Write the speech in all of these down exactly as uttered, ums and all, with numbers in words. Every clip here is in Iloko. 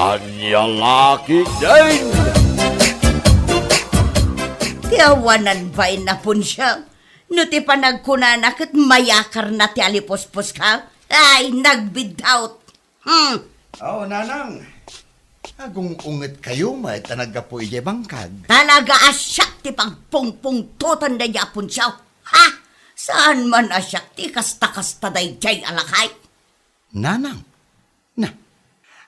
Ania la ketdin? Ti awanan bain a Poncio, no ti panagkunana ket mayakarna ti alipuspuska, ay, nagbiddaw. Hmm. O, nanang, agung-ungetkayo met a naggapu idiay bangkag. Talaga a siak ti pagpungpungtotan daydiay a Poncio. Ha? Saan man a siak ti kasta-kasta daydiay a lakay? Nanang, na,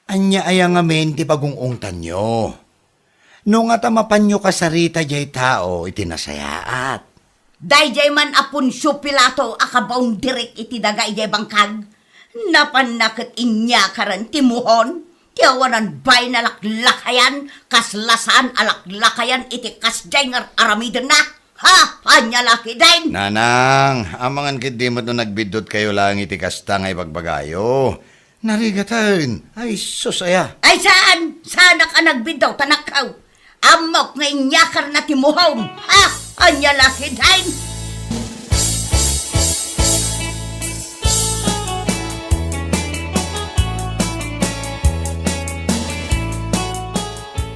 ania aya ngamin ti pagung-ungtanyo? No ngata mapanyo kasarita diay tao iti nasayaat. Daydiay man a Poncio Pilato a kabaundirik iti daga idiay bangkag, napanna ket inyakaren ti muhon ti awanan bain a laklakayan, kasla saan a laklakayan iti kasdiay nga ar-aramidenna. Ha? Ania la ketdin? Nanang, amangan ketdi met no nagbiddutkayo laeng iti kasta nga ibagbagayo. Narigaten. Ay, sus, aya. Ay, saan? Saanak a nagbiddaw, tanakkaw. Ammok nga inyakarna ti muhon. Ha? Ania la ketdin?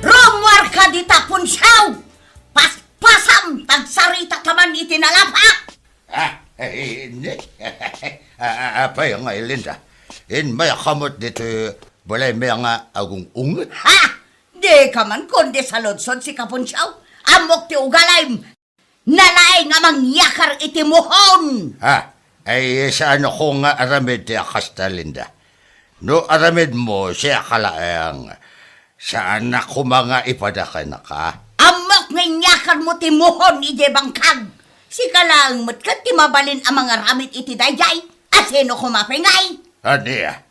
Rummuarka dita, Poncio! Paspasam, ta agsaritaka man iti nalapak! Ah, eh, ni-, ah, ah, apay nga, Linda? Inmayakam met ditoy balaymi nga agung-unget? Ha? Dika man kundi saludsod, sika, Poncio. Ammok ti ugalim. Nalaing a mangyakar iti muhon. Ha? Ay, saanko nga aramid ti a kasta, Linda. No aramidmo, siak laeng. Saanak koma nga ipada kenka. Ammok nga inyakarmo ti muhon idiay bangkag. Sika laeng met ket ti mabalin a mangaramid iti daydiay. A sino koma pay ngay? Ania?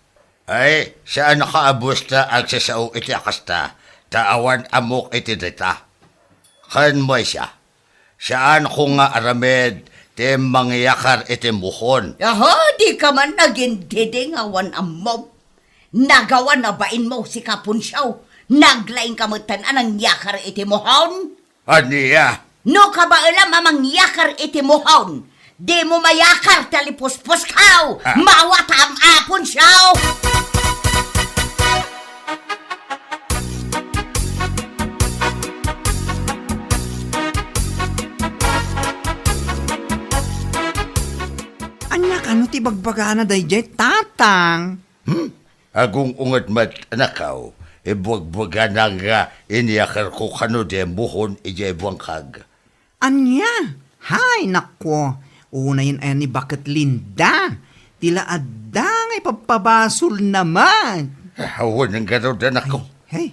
Ay, saanka a busta agsasao iti a kasta, ta awan ammok iti dayta. Ken maysa, saanko nga aramid ti mangyakar iti muhon. Aha, dika man nagindiding awan ammom. Nagawan a bainmo, sika, Poncio. Naglaingka metten a nangyakar iti muhon. Ania? No kabaelam a mangyakar iti muhon, dimo mayakar ti alipuspuskaw. Ah. Mawatam a, Poncio! Ania kano ti bagbagana daydiay, Tatang? Hmm? Agung-unget met, anakkaw, ibuagbagana nga inyakarko kano diay muhon idiay bangkag. Ania? Hay, nakko, unayen aya ni Baket Linda. Ti la adda nga ipabpabasolna met. Ah, awan ngarud, anakko. Ay, hey.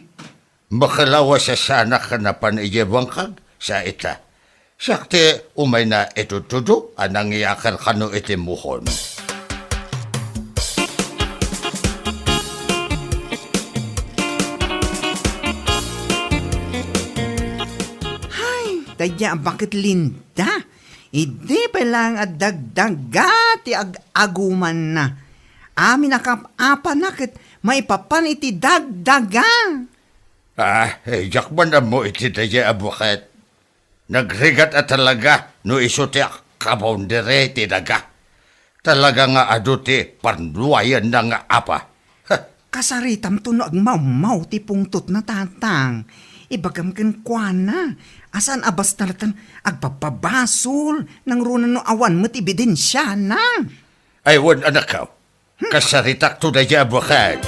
Makalawas a saanak a napan idiay bangkag, sa ita. Siak ti umayna itudtudo a nangyakar kano iti muhon. Hay, daydiay a Baket Linda. Idi pay laeng a dagdaga ti ag-agumanna. Amin a kap-apana ket maipapan iti dagdaga. Ah, eh, diak man ammo iti daydiay a Baket. Nagrigat a talaga no isu ti kabaundiri ti daga. Talaga nga adu ti parnuayenna nga apa. Heh. Kasaritamto no agmawmaw ti pungtotna, Tatang. Ibagam kenkuana a saan a basta latta agpabpabasol, nangruna no awan met ebidensiana. Ay, wen, anakkaw. Kasaritakto daydiay a Baket.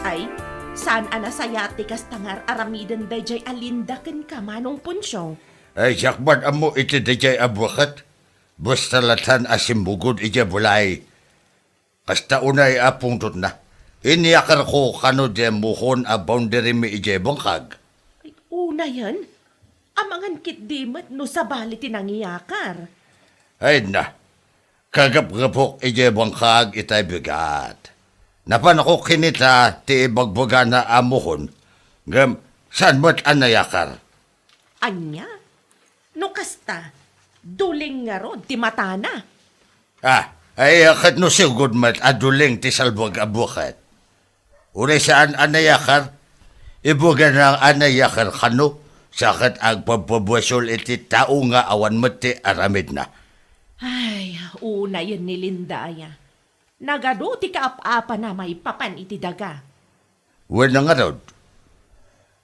Ay, saan a nasayaat ti kasta nga ar-aramiden daydiay a Linda kenka, Manong Poncio. Ay, diak man ammo iti daydiay a Baket. Basta latan a simmugod idiay balay. Kasta unay a pungtotna. Inyakarko kano diay muhon a boundarymi idiay bangkag. Ay, unayen? Amangan ketdi met no sabali ti nangiyakar. Ay na, kagapgapok idiay bangkag itay bigat. Napanko kinita ti ibagbagana a muhon, ngem saan met a nayakar. Ania? No kasta, Duling ngarud ti matana. Ah, ay, ket no sigud met a duling ti salbuag a buket. Uray saan a nayakar, ibuganak a nayakar kano, sa ket agpabpabuesol iti tao nga awan met ti aramidna. Ay, unayen ni Linda aya. Nagadu ti kaap-apana maipapan iti daga. Wen ngarud,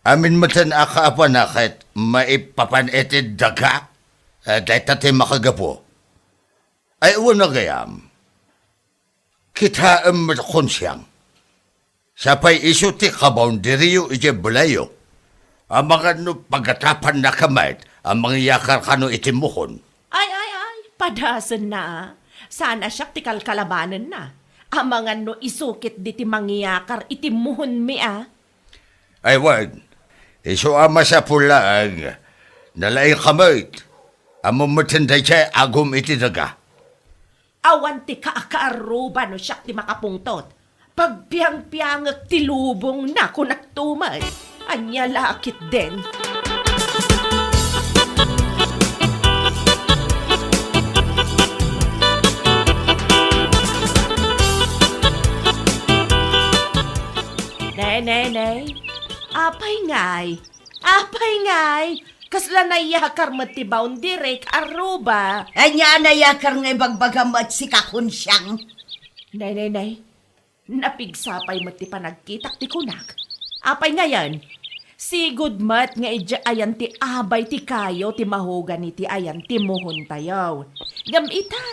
amin metten a kaapana ket maipapan iti daga? Eh, dayta ti makagapu. Ay, wen gayam. Kitaem met, Konsiang. Sapay isu ti kaboundaryyo idiay balayyo. Amangan no pagatapannaka met a mangyakar kano iti muhon. Ay, ay, ay, padasenna, a. Saan a siak ti kalkalabanenna. Amangan no isu ketdi ti mangyakar iti muhonmi, a. Ay, wen, isu a masapul laeng, nalaingka met. Ammom metten daydiay agum iti daga. Awan ti kaakaarruba no siak ti makapungtot. Pagpiangpiangek ti lubongna, kunak tumet. Ania la ketdin? Ne, ne, ne. Apay ngay? Apay ngay? Kasla nayakar met ti boundary, kaarruba. Ania a nayakar nga ibagbagam met, sika, Konsiang? Nay, nay, nay. Napigsa pay met ti panagkitak ti kunak. Apay ngayen? Sigud met nga idiay ayan ti abay ti kayo ti mahogani ti ayan ti muhontayo. Ngem ita,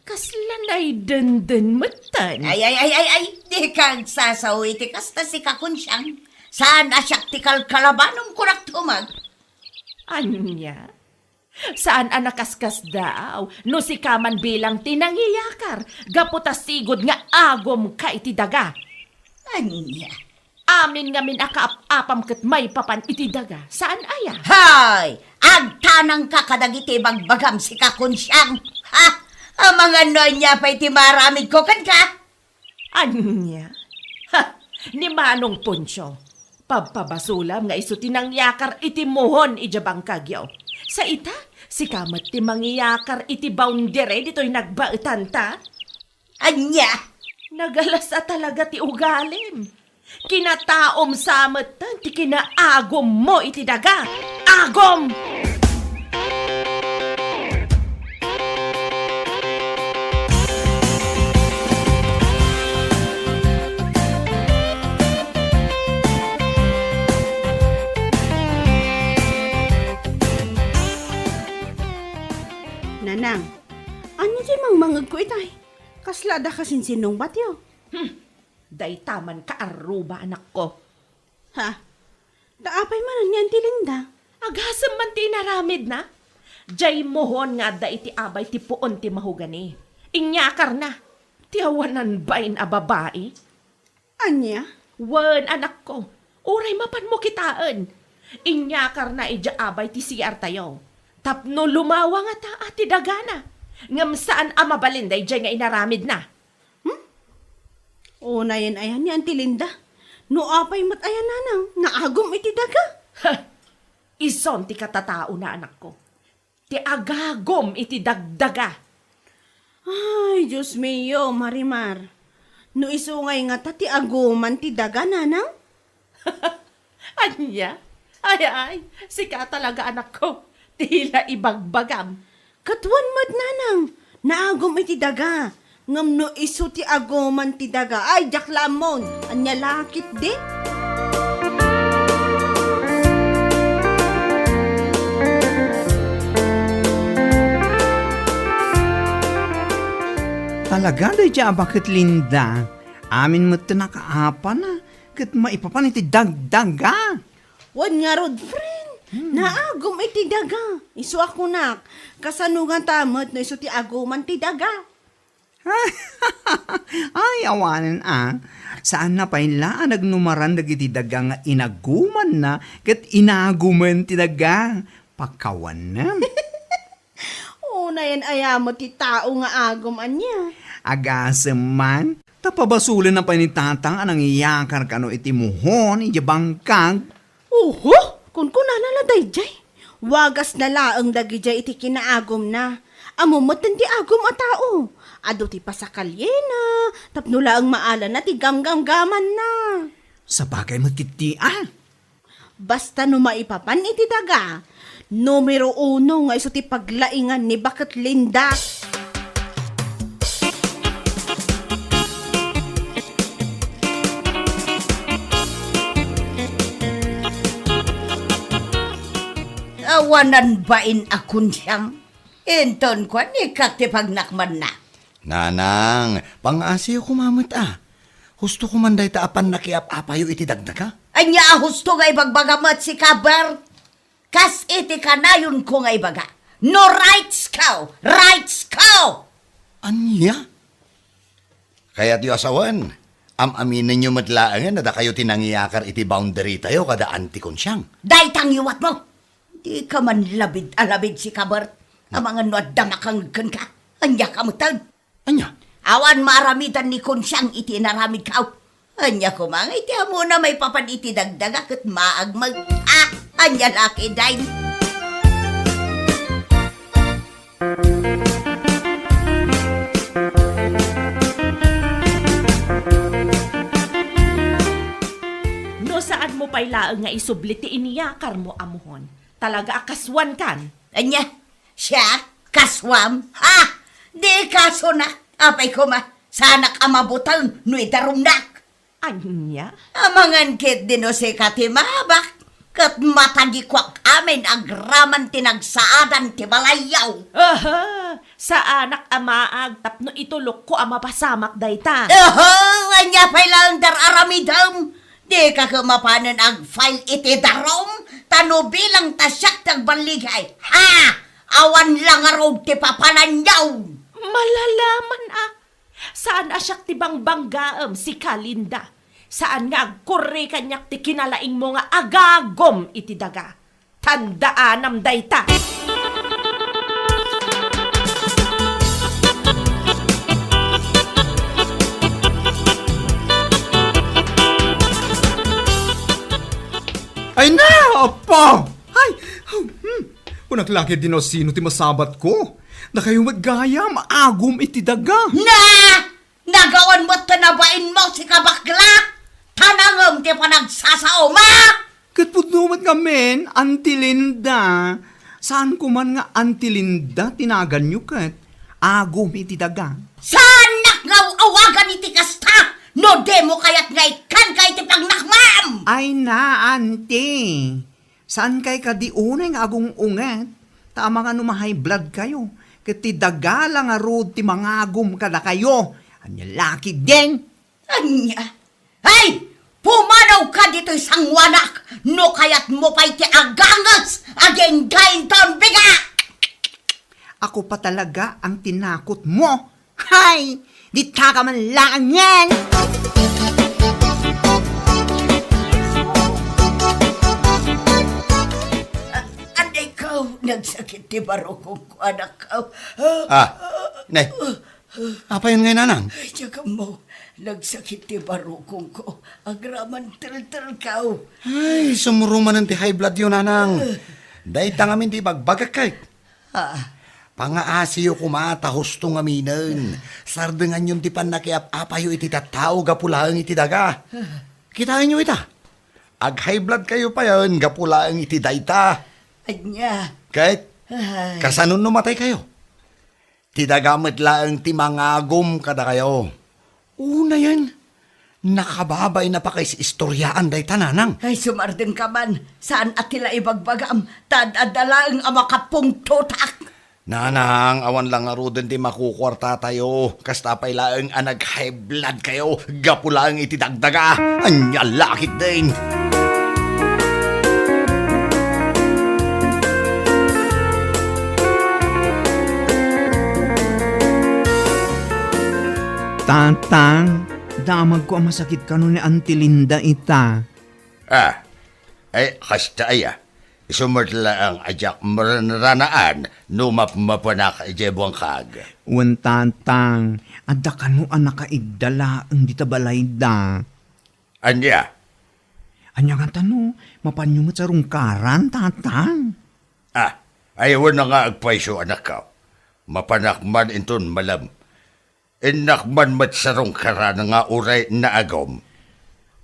kasla naydenden metten. Ay, ay, ay, ay, ay, dika agsasaw iti kasta, sika, Konsiang. Saan a siak ti kalkalabanom, kunak tumet. Ania? Saan a nakaskasdaaw no sika man bilang ti nangiyakar, gapu ta sigud nga agumka iti daga. Ania? Amin ngamin a kaap-apam ket maipapan iti daga. Saan aya? Hay! Agtanangka kadagiti ibagbagam, sika, Konsiang. Ha? Amangan no ania pay ti maaramidko kenka? Ania? Ha! Ni Manong Poncio, pabpabasolam nga isu ti nangyakar iti muhon idiay bangkagyo. Sa ita, sika met ti mangiyakar iti boundary ditoy nagbaetanta? Ania? Nagalasa talaga ti ugalim. Kinataom sa metten ti kinaagummo iti daga. Agum! Nanang, ania ti mangmangegko itay? Kasla adda kasinsinungbatyo? Hmm. Dayta man kaarruba, anakko. Ha? Ta apay manen ni Auntie Linda? Agasem man ti inaramidna. Diay muhon nga adda iti abay ti puon ti mahogani. Inyakarna. Ti awanan bain a babai. Ania? Wen, anakko. Uray mapanmo kitaen. Inyakarna idiay abay ti C R tayo. Tapno lumawa ngata ti dagana. Ngem saan a mabalin daydiay nga inaramidna. Hmm? Unayen aya ni Auntie Linda? No apay met aya, nanang, naagum iti daga? Ha! Isun ti katataona, anakko. Ti agagum iti dagdaga. Ay, Dios mio, Marimar. No isu ngay ngata ti aguman ti daga, nanang? Ania? Ay, ay, sika talaga, anakko. Ti la ibagbagam. Ket wen met, nanang, naagum iti daga. Ngem no isu ti aguman ti daga, ay, diak la ammon. Ania la ketdi? Talaga, daydiay a baket, Linda. Amin met ti nakaapana. Ket maipapan iti dagdaga. Wen ngarud, friend, hmm, naagum iti daga. Isu a kunak, kasano ngata met no isu ti aguman ti daga? Ay, awanen a. Saanna pay la a nagnumaran dagiti daga nga inagumanna ket inagumen ti daga. Pakawanem. Unayen aya met ti tao nga agum ania? Agasem man, ta pabasolenna pay ni Tatang a nangyakar kano iti muhon idiay bangkag. Oho, kunkunana la daydiay. Wagasna laeng dagidiay iti kinaagumna. Ammo metten ti agum a tao. Adu ti pasakalyena, tapno laeng maalanna ti gamgamgamanna. Sabagay met ketdi a. Basta no maipapan iti daga, numero uno nga isu ti paglaingan ni Baket Linda. Awanan bain a kunsiang. Inton kuan, ikkat ti pagnakmanna. Nanang, pangngasiyo koma met a. Husto ko man dayta a pannakiap-apayo iti dagdaga. Ania a husto nga ibagbaga met sika, Bert? Kas iti kanayonko nga ibaga, no rights ko, rights ko! Ania? Kayatyo a sawen, am-aminenyo met laengen a dakayo ti nangiakar iti boundary tayo kada Auntie Kunsiang. Dayta ngiwatmo! Dika man labid a labid sika, Bert. Amangan no adda makangeg kenka. Ania ka metten? Ania? Awan maaramidan ni Kunsiang iti inaramidko. Ania koma nga iti ammona maipapan iti dagdaga ket maagmeg. Ah, ania la ketdin? No saanmo pay laeng nga isubli ti iniakarmo a muhon, talaga a kasuankan. Ania? Siak? Kasuam? Ha! Di kasunak! Apay koma, saanak a mabuteng no idarumnak! Ania? Amangan ketdi no sika ti maabak, ket matagikuak amin agraman ti nagsaadan ti balayyo. Aha! Saanak a maag tapno itulokko a mapasamak dayta. Aha! Ania pay laeng ti ar-aramidem? Dika ket mapanen ag-file iti darum, ta no bilang ta siak ti agballigay. Ha! Awan la ngarud ti papananyo! Malalaman a! Saan a siak ti bangbanggaem, sika, Linda. Saan nga agkurre kaniak ti kinalaingmo nga agagum iti daga. Tandaanam dayta. Ay na, Apo! Ay, hmm. Kunak la ketdi no sino ti masabatko. Dakayo met gayam, agum iti daga. Na! Nagawan met ta nabainmo, sika bakla! Tanangem ti panagsasaom, a! Ket pudno met ngamin, Auntie Linda. Saanko man nga Auntie Linda ti naganyo ket agum iti daga. Saannak nga aw-awagan iti kasta no dimo kayat nga ikkanka iti pagnakmam! Ay na, Auntie. Saankay kadi unay nga agung-unget, ta amangan no ma-high blood kayo, ket ti daga la ngarud ti mangagum kadakayo. Ania la ketdin? Ania? Ay! Pumanawka ditoy sanguanak no kayatmo pay ti aganges agingga inton biga! Ako pa talaga ang tinakot mo. Hay! Dita ka man laeng ngarud! A-, anay ko, nagsakit ti barukongko, anak ko. Ah, nay. Apayon ngay, nanang? Ay, diak ammo, nagsakit ti barukongko. Agraman teltelko. Ay, sumurumanen ti high blood yo, nanang. Dayta ngamin ti ibagbagak ket. Ah. Pangngaasiyo koma ta husto ngaminen. Sardenganyon ti pannakiap-apayo iti tattao gapu laeng iti daga. Kitaenyo ita. Ag-high blood kayo payen gapu laeng iti dayta. Ania? Ket, ay, kasano no matay kayo? Ti daga met laeng ti mangagum kadakayo. Unayen, nakababain a pakaistoryaan dayta, nanang. Ay, sumardengka man. Saan a ti la ibagbagam, ta ad-adda laeng a makapungtotak. Nanang, awan la ngaruden ti makukuartatayo. Kasta pay laeng a nag-high blood kayo gapu laeng iti dagdaga. Ania la ketdin? Tatang, damagko a masakit kano ni Auntie Linda ita. Ah, ay, kasta aya. Isu met laeng a diak maranranaan no mapmapanak idiay buangkag. Wen, Tatang, adda kano a nakaidda laeng dita balayda. Ania? Ania ngata no mapanyo met sarungkaran, Tatang? Ah, ay wen nga agpayso, anakko. Mapanak man inton malem. Innak man met sarungkaran nga uray naagum.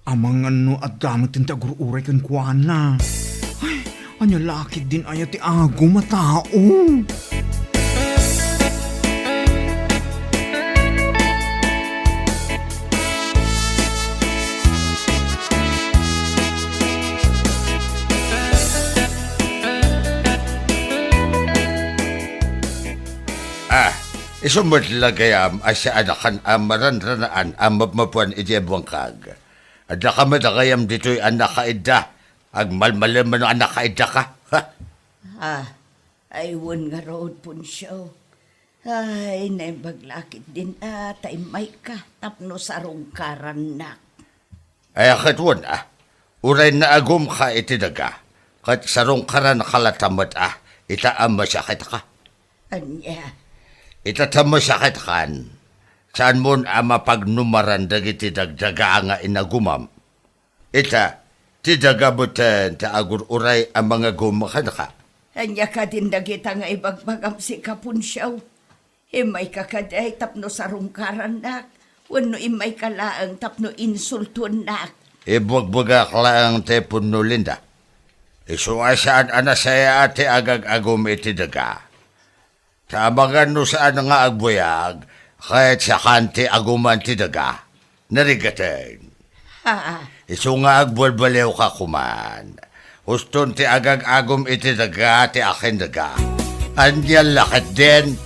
Amangan no adda met ti agur-uray kenkuana. Ay, ania la ketdin aya ti agum a tao? Ah, isu met la gayam a saan a kan a maranranaan a mapmapan iti bangkag. Adda ka met a gayam ditoy a nakaidda. Agmalmalemen a nakaiddaka. Ha? Ah, ay wen ngarud, Poncio. Ay, naimbag la ketdin a ta immayka tapno sarungkarannak. Ay, ket wen, ah, uray naagumka iti daga, ket sarungkaranka latta met, ah, ita a masakitka. Ania? Ita ta masakitkan, saanmon a mapagnumaran dagiti dagdaga nga inagumam. Ita, ti daga met ti agur-uray a mangagum kenka. Ania kadin dagita nga ibagbagam sika, Poncio? Immayka kadi tapno sarungkarannak, wenno immayka laeng tapno insultuennak? Ibagbagak laeng ti pudno, Linda. Isu a saan a nasayaat ti agag-agum iti daga. Ta amangan no saan nga agbiag, ket sakan ti aguman ti daga. Narigaten. Haa. Isu nga agbalbaliwka koman. Uston ti agag-agum iti daga ti akin daga. Ania la ketdin?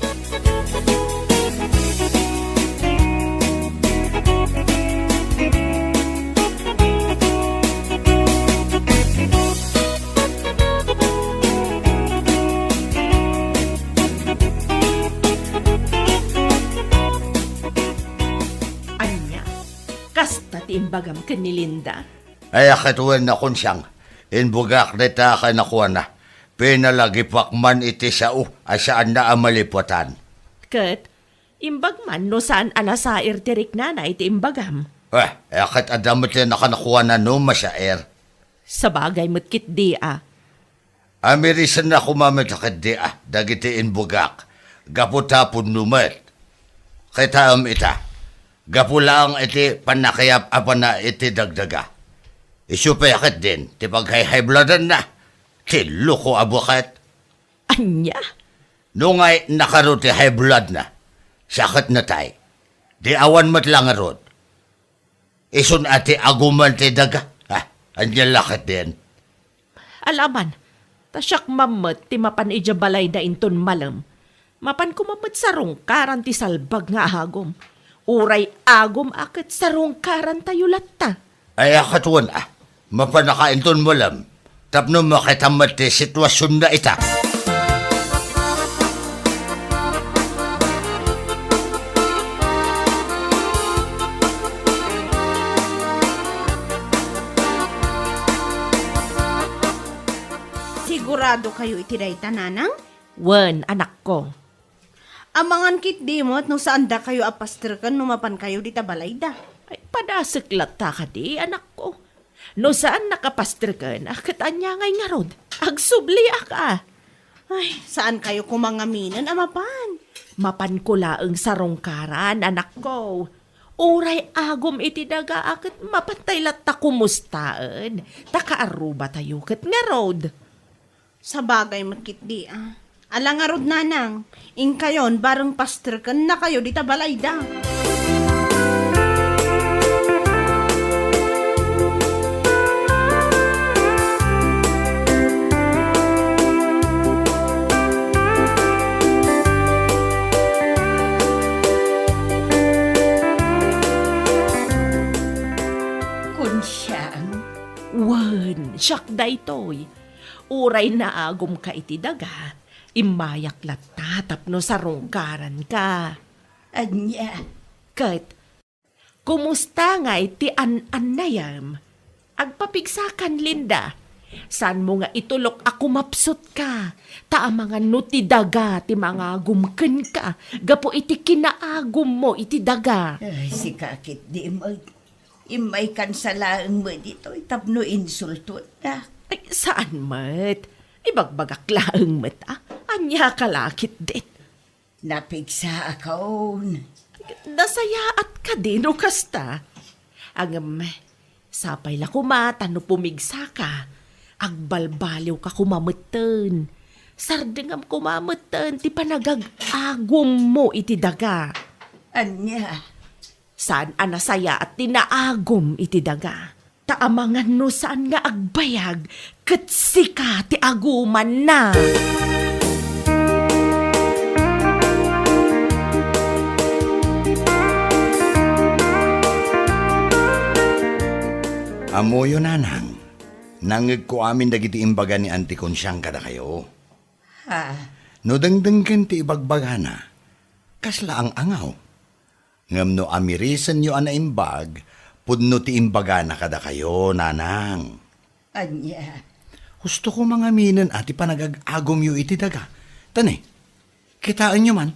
Ania? Kasta ti imbagam ken ni Linda? Ay, ket wen a, Konsiang, imbagak dayta a kanakuana. Pinalagipak man iti sao a saanna a malipatan. Ket imbag man no saan a nasair ti riknana iti imbagam. Eh, ay, ket adda met ti nakanakuana no masair. Sabagay met ketdi a. Amirisenna koma met ketdi a dagiti imbagak, gapu ta pudno met. Kitaem ita, gapu laeng iti pannakayap-apana iti dagdaga. Isu pay ketdin ti paghayhayblodanna, ti loko a buket. Ania? No ngay nakaro ti high bloodna, saketna tay. Di awan met la ngarud. Isun a ti aguman ti daga. Ah, ania la ketdin? Alaman, ta siak man met ti mapan idiay balayda inton malem. Mapan koma met sarungkaran ti salbag nga agum. Uray agum a ket sarungkarantayo latta. Ay, a ket wen a, mapanaka inton malem. Tapno makitam met ti situasionna ita. Sigurado kayo iti dayta, nanang? Wen, anakko. Amangan ketdi met no saan dakayo a pasterken no mapan kayo dita balayda. Ay, padasek latta kadi, anakko. No saannak a pasterken, a ket ania ngay ngarud? Agsubliak a. Ay, saan kayo koma ngaminen a mapan? Mapan ko laeng sarungkaran, anakko. Uray agum iti daga a ket mapantay latta kumustaen, ta kaarrubatayo ket ngarud. Sabagay met ketdi a. Ala ngarud, nanang, inkayon bareng pasterkennakayo dita balayda. Konsiang? Wen, siak daytoy. Uray naagumka iti daga, immayak latta tapno sarungkaranka. Ania? Ket, kumusta ngay ti an-annayem? Agpapigsakan, Linda. Saanmo nga itulok a kumapsutka, ta amangan no ti daga ti mangagum kenka gapu iti kinaagummo iti daga. Ay, sika ketdi met. Immaykan sa laeng met ditoy tapno insultuennak. Ay, saan met. Ibagbagak laeng met, a. Ania ka la ketdin? Napigsaakon. Nasayaat kadi no kasta? Ngem, sapay la koma ta no pumigsaka, agbalbaliwka koma metten. Sardengam koma metten ti panagag-agummo iti daga. Ania? Saan a nasayaat ti naagum iti daga. Ta amangan no saan nga agbayag, ket sika ti agumanna. Ammoyo, nanang, nangngegko amin dagiti imbaga ni Auntie Consiang kadakayo. Ha? No dengdenggen ti ibagbagana, kasla ang-angaw. Ngem no amirisenyo a naimbag, pudno ti imbagana kadakayo, nanang. Ania? Husto koma ngaminen a ti panagag-agumyo iti daga. Tani, kitaenyo man.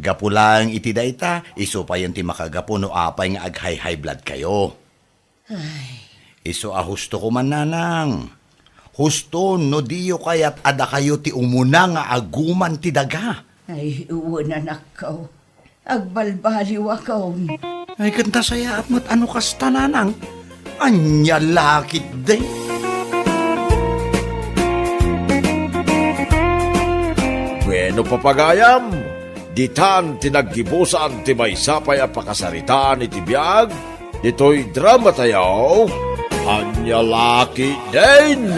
Gapu laeng iti dayta, isu payen ti makagapu no apay nga ag-high-high blood kayo. Ay. Isu a husto koma, nanang. Husto no diyo kayat a dakayo ti umuna nga aguman ti daga. Ay, wen, anakko. Agbalbaliwakon. Ay, ket nasayaat met a no kasta, nanang. Ania la ketdin? Bueno, papagayam, ditan ti naggibusan ti maysa pay a pakasaritaan iti biag ditoy dramatayo, Ania la ketdin?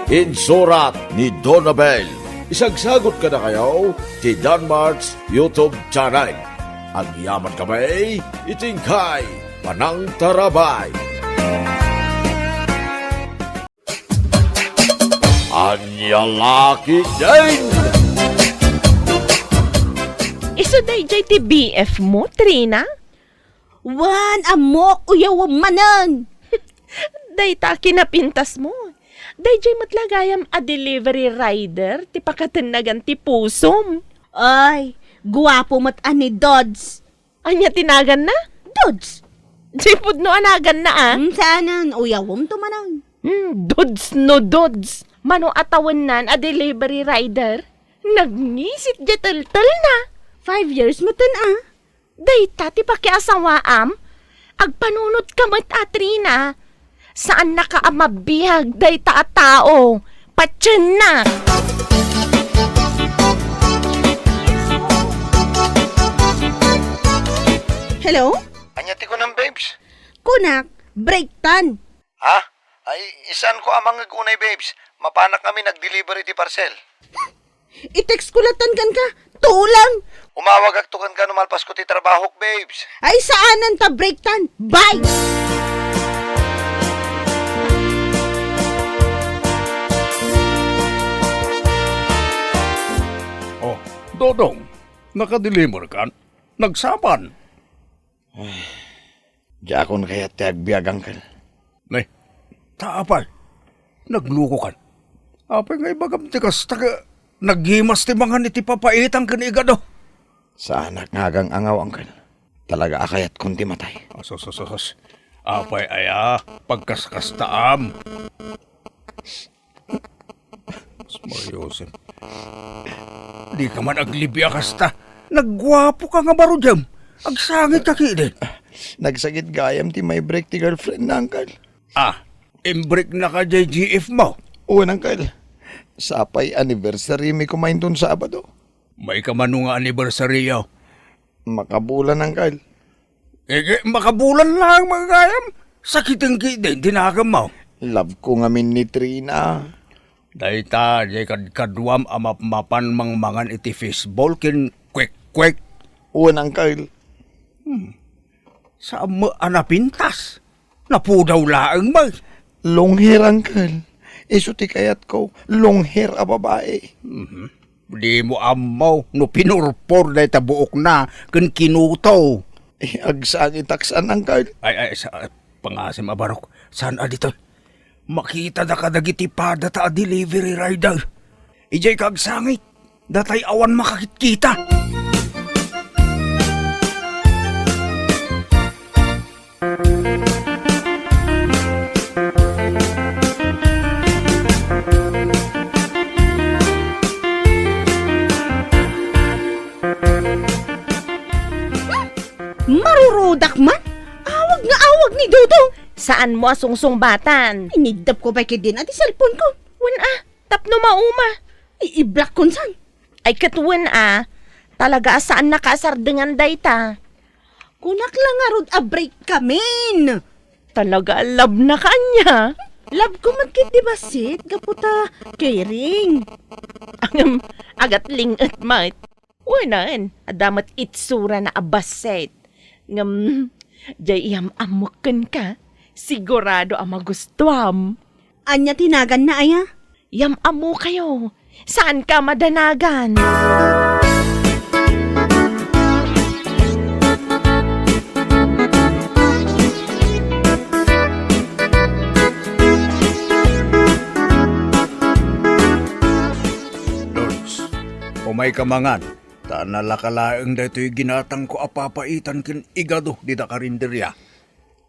Insurat ni Donabel. Isagsagut kadakayo ti Danmart's YouTube channel. Agyamankami iti inkay panangtarabay. Ania la ketdin? Isu daydiay ti B F mo, Trina? Wen, ammok, uyawem manen. Dayta a kinapintasmo. Daydiay met la gayam a delivery rider ti pakatennagan ti pusom. Ay, guapo met a ni Dods. Ania ti naganna? Dods. Di pudno a naganna, a? Hmm, saanen, uyawemto manen. Hmm, Dods no Dods. Mano a tawennan a delivery rider? Nagngisit diay teltelna. Five years metten, a. Dayta ti pakiasawaam? Agpanunotka met, a, Trina. Saannaka a mabiag dayta a tao. Patiennak! Hello? Ania ti kunam, babes? Kunak, breaktan. Ha? Ay, saanko a mangngeg unay, babes. Mapanak ngamin ag-deliver iti parcel. I-text ko latta kenka. Tulang! Umawagakto kenka no malpasko ti trabahok, babes. Ay, saanen ta breaktan. Bye! Oh, Dodong, nakadeliver kan? Nagsapan? Ay, diakon kayat ti agbiag, Uncle. Ne, ta apay? Naglukokan. Apay nga ibagam ti kasta ket naggimas ti mangan iti papaitan ken igado? Saanak nga agang-angaw, Uncle. Talaga a kayatkon ti matay. Asus, asus, asus. Apay aya, pagkaskastaam. Mario Joseph. Dika man aglibbi a kasta. Nagguapoka nga baro diam. Agsangitka ketdin. Nagsakit gayam ti maibreak ti girlfriend na, Uncle. Ah, imbreaknaka diay G F mo? Wen, Uncle. Sapay anniversary mi koma inton Sabado. Maika mano nga anniversary-yo? Makabulan, Uncle. Ige, makabulan laeng, mga gayam. Sakiten ketdin ti naganmo. Love ko ngamin ni Trina. Dayta, diay kadkaduam a mapmapan mangmangan iti fishball ken kwek-kwek. Wen, Uncle. Hmm. Saan met a napintas? Napudaw laeng, bay. Long hair, Uncle. Isu ti kayatko. Long hair a babae. Mhm. Dimo ammo no pinurpor dayta buokna ken kinuto. Eh, agsangitak saan, Uncle. Ay, ay, sa, pangasim a barok. Saan a ditoy? Makitadaka dagiti padata a delivery rider. Idiay ka agsangit. Datay awan makakitkita. Udak man? Awag nga awag ni Dodong! Saanmo a sungsungbatan? Iniddapko pay ketdin a ti cellphone ko. Wen a, tapno mauma. I-block kon san. Ay ket wen a, talaga a saannaka a sardengan dayta. Kunak la ngarud a break kamin. Talaga a love na kanya. Love ko met ketdi bassit, gapu ta caring. Ngem, agatling-et met. Wen a, adda met itsurana a bassit. Ngem, jay iyam-ammok kenka, sigurado a magustuam. Ania ti naganna aya? Iyam-ammokayo, saanka a madanagan. Lods, umayka mangan. Ta nalaka laeng daytoy ginatangko a papaitan ken igado dita karinderia.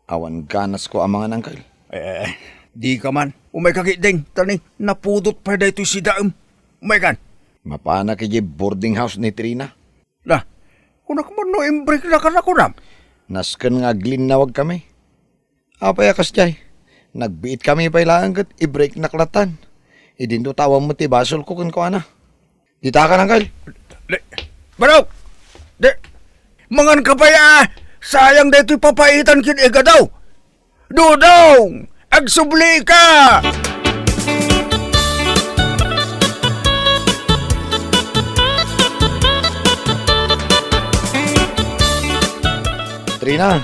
Awan ganasko a mangan, Uncle. Eh, dika man. Umayka ketdin, ta ni, napudot pay daytoy sidaem. Umaykan. Mapanak idiay boarding house ni Trina. La, kunak man no imbreaknaka a kunam. Nasken nga aglinnawagkami. Apay a kasdiay? Nagbiitkami pay laeng ket ibreaknak lattan. Idinto ta awan met ti basolko kenkuana. Ditakan, Uncle. Di, Barok! Di, manganka pay a! Sayang daytoy papaitan ken igado! Dodong! Agsublika! Trina,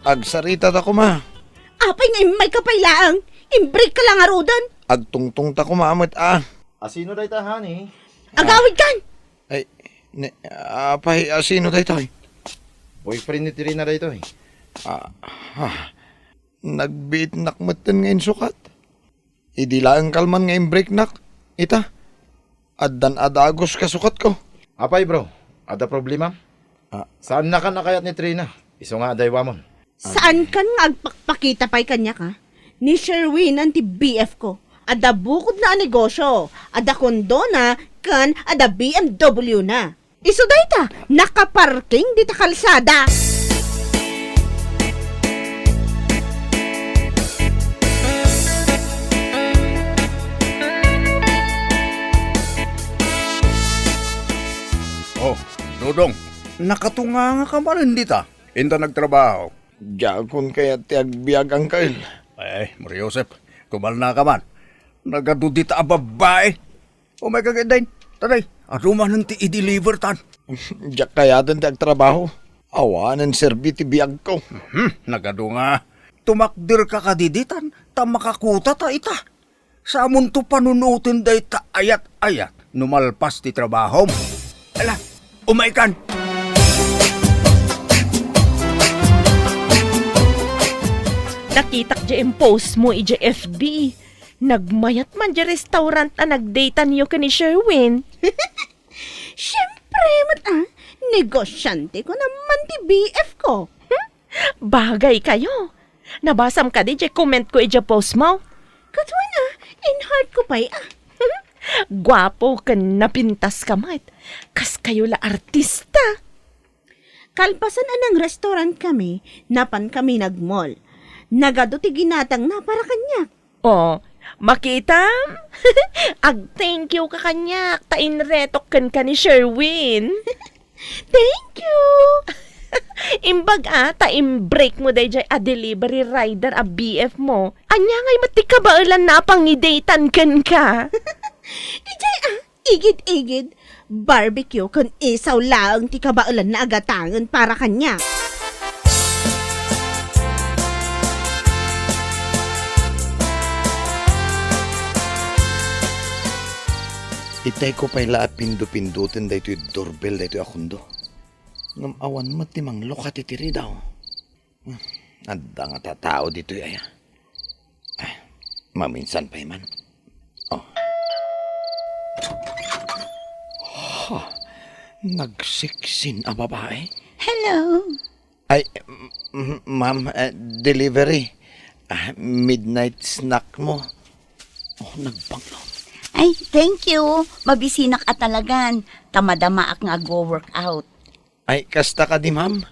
agsarita ta koma. Apay nga immayka pay laeng? Imbreakka la ngaruden? Agtungtong ta koma met a. Asino dayta, honey? Agawidkan! Ay, ne, apay, asino daytoy? Boyfriend ni Trina daytoy. Ah, ah, nagbiitnak metten nga insukat. Idi laeng kalman nga imbreaknak, ita, addan a dagus kasukatko. Apay, bro, adda problema? Ah. Saannakan a kayat ni Trina, isu nga adaywamon. Saankan nga agpakpakita pay kaniak, a? Ni Sherwin-an ti B F ko. Adda bukodna a negosyo, adda kondona, ken adda B M W na. Isu dayta, nakaparking dita kalsada. Oh, Dodong, nakatunganga ka manen dita? Inta nagtrabaho. Diakon kayat ti agbiag, Uncle. Eh, Maria Josep, kumalna ka man. Nagadu dita a babbai. Umayka ketdin. Taday, adu manen ti i-deliver tan. Diak kayaten ti agtrabaho. Awanen serbi ti biagko. Hmm, nagadu nga. Tumakderka kadi ditan, ta makakuta ta ita. Samonto panunoten dayta ayat-ayat no malpas ti trabahom. Ala, umaykan! Nakitak diay impost mo idiay F B. Nagmayat man diay restaurant a nagdateanyo ken ni Sherwin. Siempre met a, negosyante ko naman ti B F ko. Hmm? Bagay kayo. Nabasam kadi diay comment ko idiay post mo? Ket wen a, in-heart ko pay a. Guapo ken napintas ka met. Kas kayo la artista. Kalpasan a nang-restaurant kami, napan kami nag-mall. Nagadu ti ginatangna para kaniak. Oh, makitam? Ag-thank you ka kaniak, ta inretok kenka ni Sherwin. Thank you! Imbag a, ta imbreak mo daydiay a delivery rider a B F mo. Ania ngay met ti kabaelanna a pangidatean kenka? Idiay a, igid-igid, barbecue ken isaw laeng ti kabaelanna a gatangen para kaniak. Itayko pay la a pindo-pindoten daytoy doorbell daytoy a kondo. Ngem awan met ti manglukat iti ridaw. Hmm, adda nga tatao ditoy aya. Ah, maminsan pay man. Oh. Ha, nagsiksin a babae? Hello. Ay, m-, m-, ma'am, eh, delivery. Ah, midnight snack mo. Oh, nagbanglo. Ay, thank you. Mabisinak a talagan. Ta madamaak nga agwo-workout. Ay, kasta kadi, ma'am.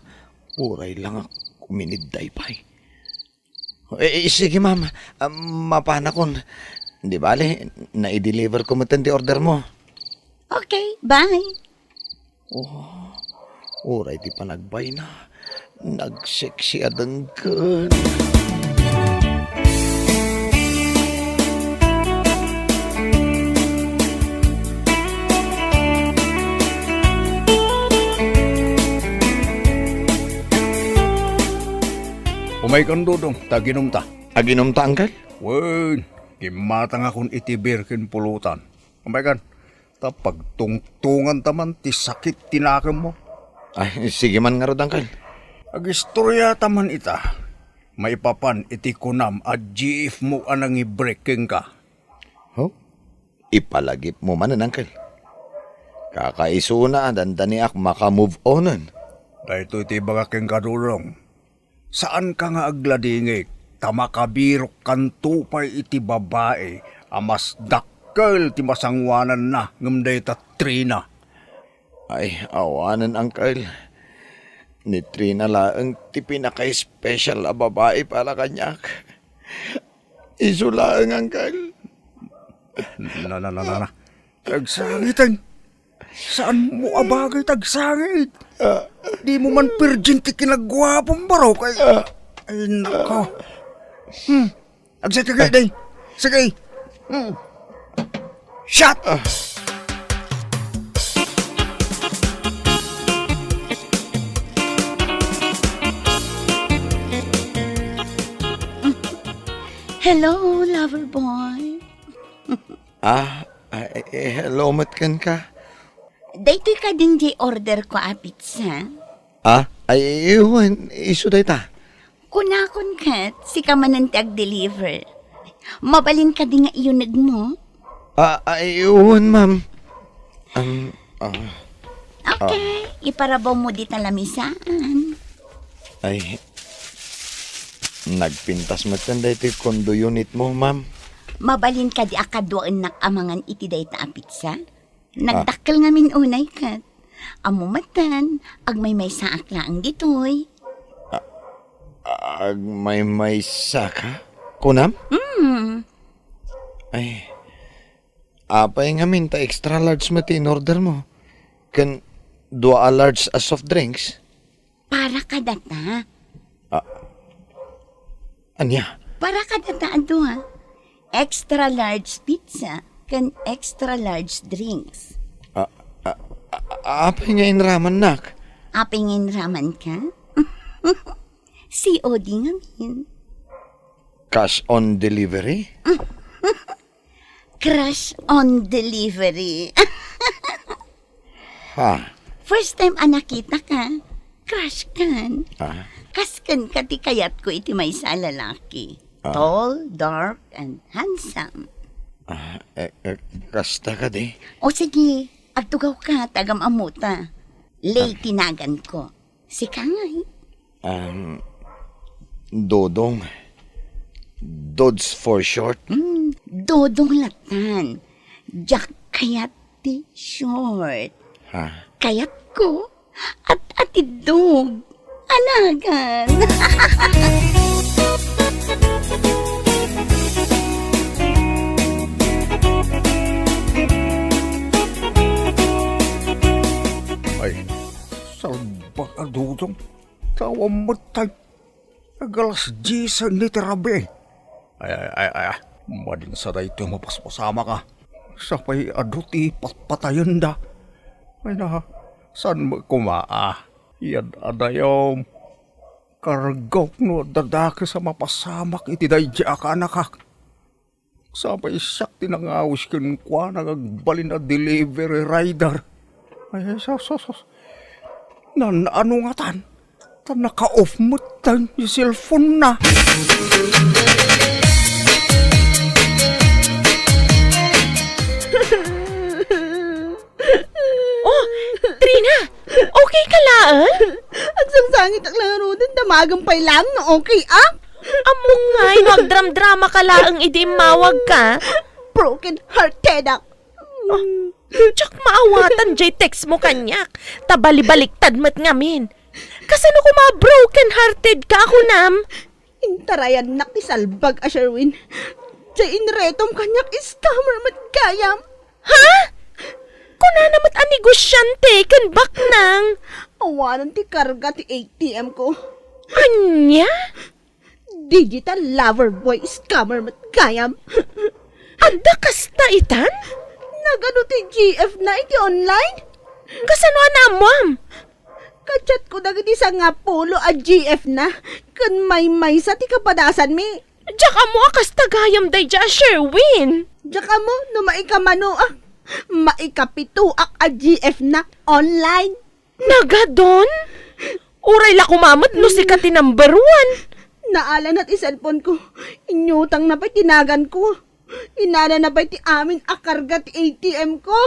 Uray la nga kuminidday pay. Eh, eh, sige, ma'am. Ah, mapanakon. Di bale, nai-deliver ko metten ti order mo. Okay, bye. Oh, uray ti panagbayna. Nagsexy a denggen. Umaykan, Dodong, ta aginumta. Aginumta, Uncle? Wen, kimmatangakon iti beer ken pulutan. Umaykan, ta pagtungtunganta man ti sakit ti nakemmo. Ay, sige man ngarud, Uncle. Agistoryata man ita. Maipapan iti kunam a G F mo a nangibrek kenka. Ho? Ipalagipmo manen, Uncle. Kakaisuna a dandaniak maka-move onen. Daytoy ti ibagak kenka, Dodong. Saanka nga agladingit, ta makabirokkanto pay iti babai a mas dakkel ti masangoananna ngem dayta Trina. Ay, awanen, Uncle. Ni Trina laeng ti pinaka-special a babai para kaniak. Isu laeng, Uncle. Na, na, na, na, na. Agsangiten. Saan mo a bagay ti agsangit? Ah. Di mo man virgin ti kinaguapom, baro, kay, ah, ay, nako. Hmm. Agsakit ka, day. Sige. Hmm. Shot! Ah. Hello, lover boy. Ah, ay, eh, hello met kenka. Daytoy kadin diay order ko a pizza? Ah, ay, wen, isu dayta. Kunakon ket, sika manen ti agdeliver. Mabalin kadi nga iyunegmo? Ah, ay, wen, ma'am. Um, ah, Okay, ah. Iparabawmo dita lamisaan. Ay, nagpintas metten daytoy condo unit mo, ma'am. Mabalin kadi a kaduaennak a mangan iti dayta a pizza? Ah. Nagdakkel ngamin unay ket. Ammo metten, agmaymaysaak laeng ditoy. Ah, agmaymaysaka? Kunam? Mm. Ay, apay ngamin ta extra large met ti in-order mo? Ken dua a large a soft drinks? Para kadata. Ah. Ania? Para kadata a dua. Extra large pizza ken extra large drinks. Ah, ah, ah, apay nga inramannak? Apay nga inramanka? C O D ngamin. Cash on delivery? Crush on delivery. Ha? First time a nakitaka, crush kan. Ah. Kas kenka ti kayatko iti maysa a lalaki. Ah. Tall, dark, and handsome. Ah, eh, eh, kasta kadi? O sige, agtugawka, ta agam-ammota. Lay Ah. ti naganko. Sika ngay? Um, Dodong. Dods for short. Hmm, Dodong latan. Diak kayat ti short. Ha? Kayatko, at-atidog. Anagan. Ay, salbag a Dodong. Tawag met tay. Ag-alas diyes ni ti rabii. Ay, ay, ay, ay, ay. Madin sa daytoy mapaspasamak a. Sapay adu ti patpatayenda. Ay na, saan met koma a? Yad-adayom. Kargawk no adda dakes a mapasamak iti daydi a kaanakak. Sapay siak ti nangawis kenkuana nga agbalin a delivery rider. Ay, sus, sus, sus. Nan-ano ngatan? Ta naka-off met ti cellphone na. Oh, Trina! Okay ka laeng? Agsangsangitak laeng ngaruden, damagen pay laeng no okay ak. Ammom ngay no agdramdramaka laeng idi immawagka. Broken hearted ak. Ah, diak maawatan jay text mo kaniak. Ta balibaliktad met ngamin. Kasano koma broken-hearted ka, kunam? Intarayannak ti salbag a Sherwin. Diay inretom kaniak, scammer met gayam. Ha? Kunana met a negosyante ken baknang. Awanen ti karga ti A T M ko. Ania? Digital lover boy scammer met gayam. Adda kasta itan? Nagadu ti G F na iti online? Kasano a naammuam? Ka-chat-ko dagiti sangapulo a G F na, ken maymaysa ti kapadasanmi. Diak ammo a kasta gayam daydiay a Sherwin. Diak ammo no maikamano a. Maikapitoak a G F na online. Nagadon? Uray la koma met no sika ti number one. Naala na ti cellphone ko. Inyutang na pay ti nagan ko. Inana na pay ti amin a karga ti A T M ko.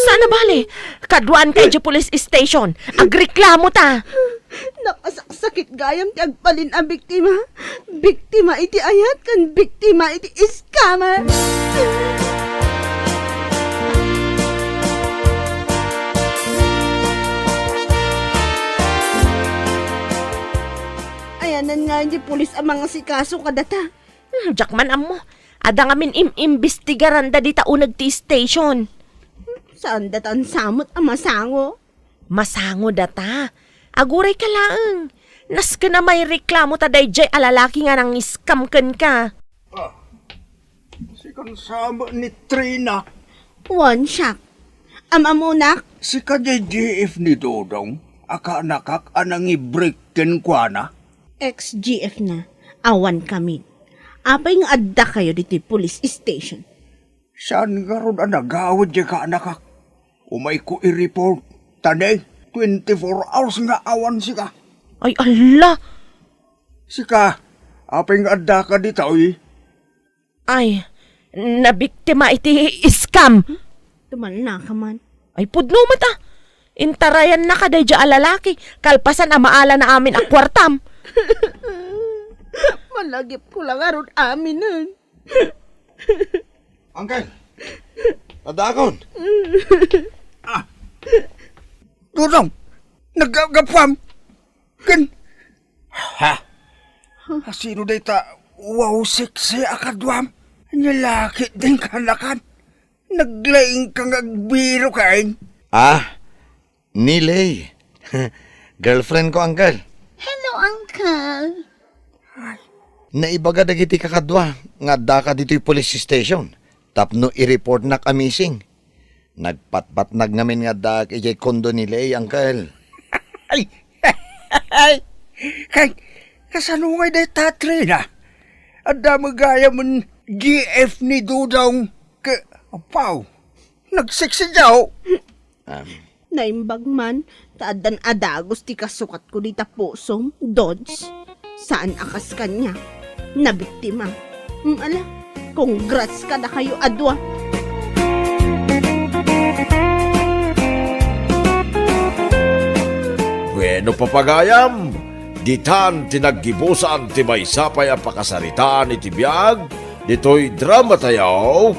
Sana bale, kaduan ka idiay police station. Agreklamo ta. Nakasaksakit gayam ti agbalin a biktima. Biktima iti ayat ken biktima iti scammer. Ayanan nga iti pulis a mangasikaso kadata. Hmm, diak man ammo. Adda ngamin im-imbestigaranda dita uneg ti station. Saan data ansamet a masango? Masango data. Aguray ka laeng. Nasken a maireklamo ta daydiay a lalaki nga nang-scam kenka. Ah, sikan sa ni Trina. Wan, siak. Am-amunak? Sika diay G F ni Dodong, a kaanakak a nangibrik kenkuana? Ex-G F na, awan kami. Apay nga adda kayo ditoy police station? Saan ngarud a nagawid diay kaanakak? Umayko i-report. Ta ne, twenty-four hours nga awan sika. Ay, ala! Sika, apay nga addaka ditoy? Ay, nabiktima iti scam. Tumalna ka man. Ay, pudno met a. Intarayannaka daydiay a lalaki, kalpasan a maala na amin a kuartam. Malagipko la ngarud aminen. Uncle, adakon. Ah. Dodong, naggapuam. Ken, ha? Asino dayta wow sexy a kaduam? Ania la ketdin kaanakan? Naglaingka nga agbiro ken? Ah, ni Lei. Girlfriend ko, uncle. Hello, uncle. Naibaga dagiti kakadua nga addaka ditoy police station tapno i-reportnak a missing. Nagpatpatnag ngamin nga addaak idiay kondo ni Lei, uncle. Ay! Ay! Kay, kasano ngay dayta, Trina? Adda met gayam G F ni Dodong ke, apaw, nagseksidiaw. Um, Naimbag man, ta addan a dagus ti kasukatko dita pusom, Dods. Saan a kas kaniak. Nabiktima. Mm, ala, congrats kadakayo a dua. Bueno, papagayam, ditan ti naggibusan ti maysa pay a pakasaritaan iti biag ditoy drama tayo.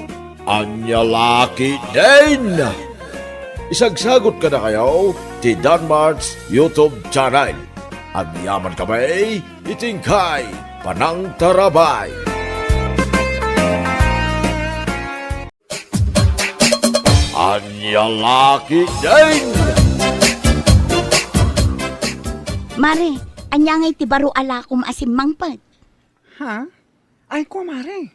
Ania la ketdin? Isagsagut kadakayo ti Danmart's YouTube channel. Agyamankami iti inkay panangtarabay. Ania la ketdin? Mare, ania ngay ti baro a lakom a simmangpet? Ha? Ay, kua, mare.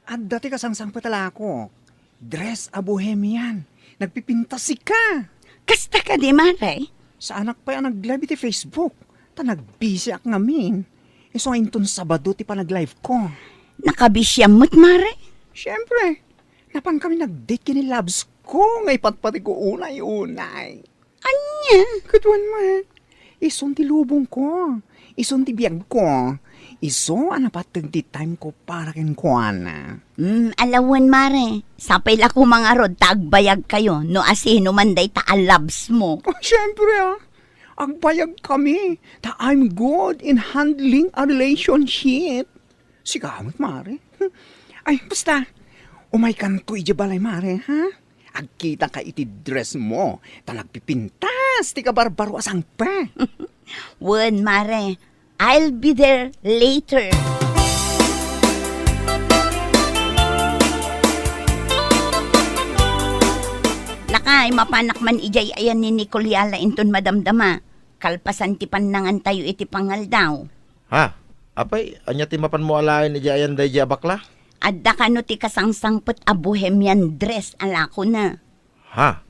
Adda ti kasangsangpet a lakok. Dress a bohemian. Nagpipintas sika. Kasta kadi, mare? Saanak pay a nag-live iti Facebook. Ta nagbisiak ngamin. Isu nga inton Sabado ti panag-live ko. Nakabisiam met, mare? Siyempre. Napan kami nag-date ken ni Labs ko nga ipatpateg ko unay-unay. Ania? Kaduan met. Isun ti lubong ko. Isun ti biag ko. Isu a napateg ti time ko para kenkuana. Hmm, ala wen, mare. Sapay la koma ngarud ta agbayag kayo no asino man dayta a Labs mo. Oh, siyempre, ah. Agbayag kami. Ta I'm good in handling a relationship. Sika met, mare. Ay, basta. Umaykanto idiay balay, mare, ha? Agkitaka iti dress mo, ta nagpipintas Kas ti kabarbaro a sangpe. Wen, mare. I'll be there later. Lakay, mapanak man idiay ayan ni Nicole Yala inton madamdama. Kalpasan ti pannangantayo iti pangaldaw. Ha? Apay, ania ti mapanmo alaen idiay ayan daydiay a bakla? Adda kano ti kasangsangpet a bohemian dress a lakona. Ha?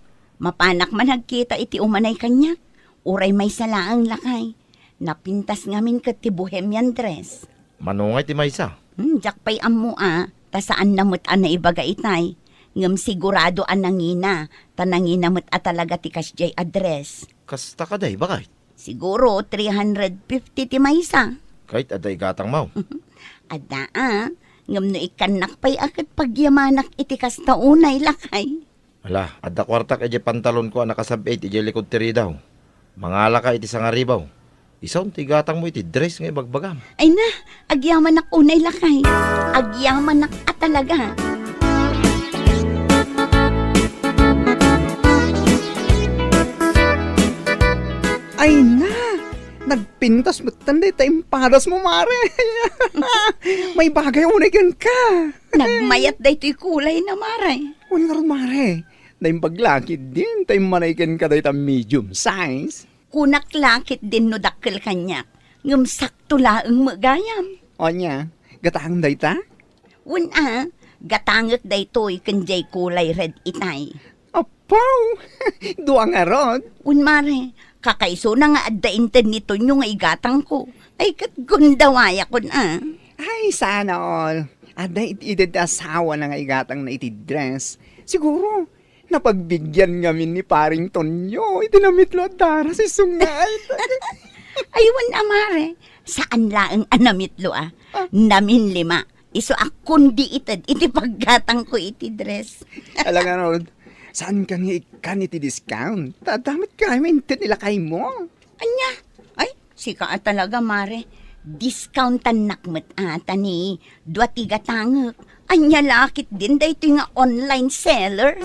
Mapanak man agkita iti umanay kaniak. Uray maysa laeng, lakay. Napintas ngamin ket ti bohemian dress. Mano ngay ti maysa? Hmm, diak pay ammo a, ta saanna met a naibaga itay. Ngem sigurado a nangina, ta nangina met a talaga ti kasdiay a dress. Kasta kadi, baket? Siguro three hundred fifty ti maysa. Ket adda igatangmo? Adda a, ngem no ikkannak pay a ket pagyamanak iti kasta unay, lakay. Ala, adda kuartak idiay pantalonko a nakasab-it idiay likod ti ridaw. Mangalaka iti sangaribaw. Isu ti igatangmo iti dress nga ibagbagam. Ay na, agyamanak unay, lakay. Agyamanak a talaga. Ay na, nagpintas metten dayta impadasmo, mare. Maibagay unay kenka. Nagmayat daytoy kulayna, mare. Wen ngarud, mare. Naimbag la ketdin ta immanay kenka dayta medium size. Kunak la ketdin no dakkel kaniak, ngem sakto laeng met gayam. Ania, gatangem dayta? Wen a, gatangek daytoy ken diay kulay red itay. Apo! Dua ngarud? Wen, mare, kakaisuna nga adda inted ni Tonyo nga igatangko. Ay, ket gundawayakon a. Ay, sana all. Adda it-, ited ti asawana nga igatangna iti dress. Siguro, napagbigyan ngamin ni Paring Tonyo iti namitlo a daras isu nga ay. Ay, wen a, mare, saan laeng a namitlo a. Ah. Naminlima. Isu a kundi ited iti paggatangko iti dress. Ala ngarud, saanka nga ikkan iti discount? Ta adda met gayam inted ni lakaymo. Ania? Ay, sika a talaga, mare. Discountannak met a ta ni dua ti gatangek. Ania la ketdin daytoy nga online seller?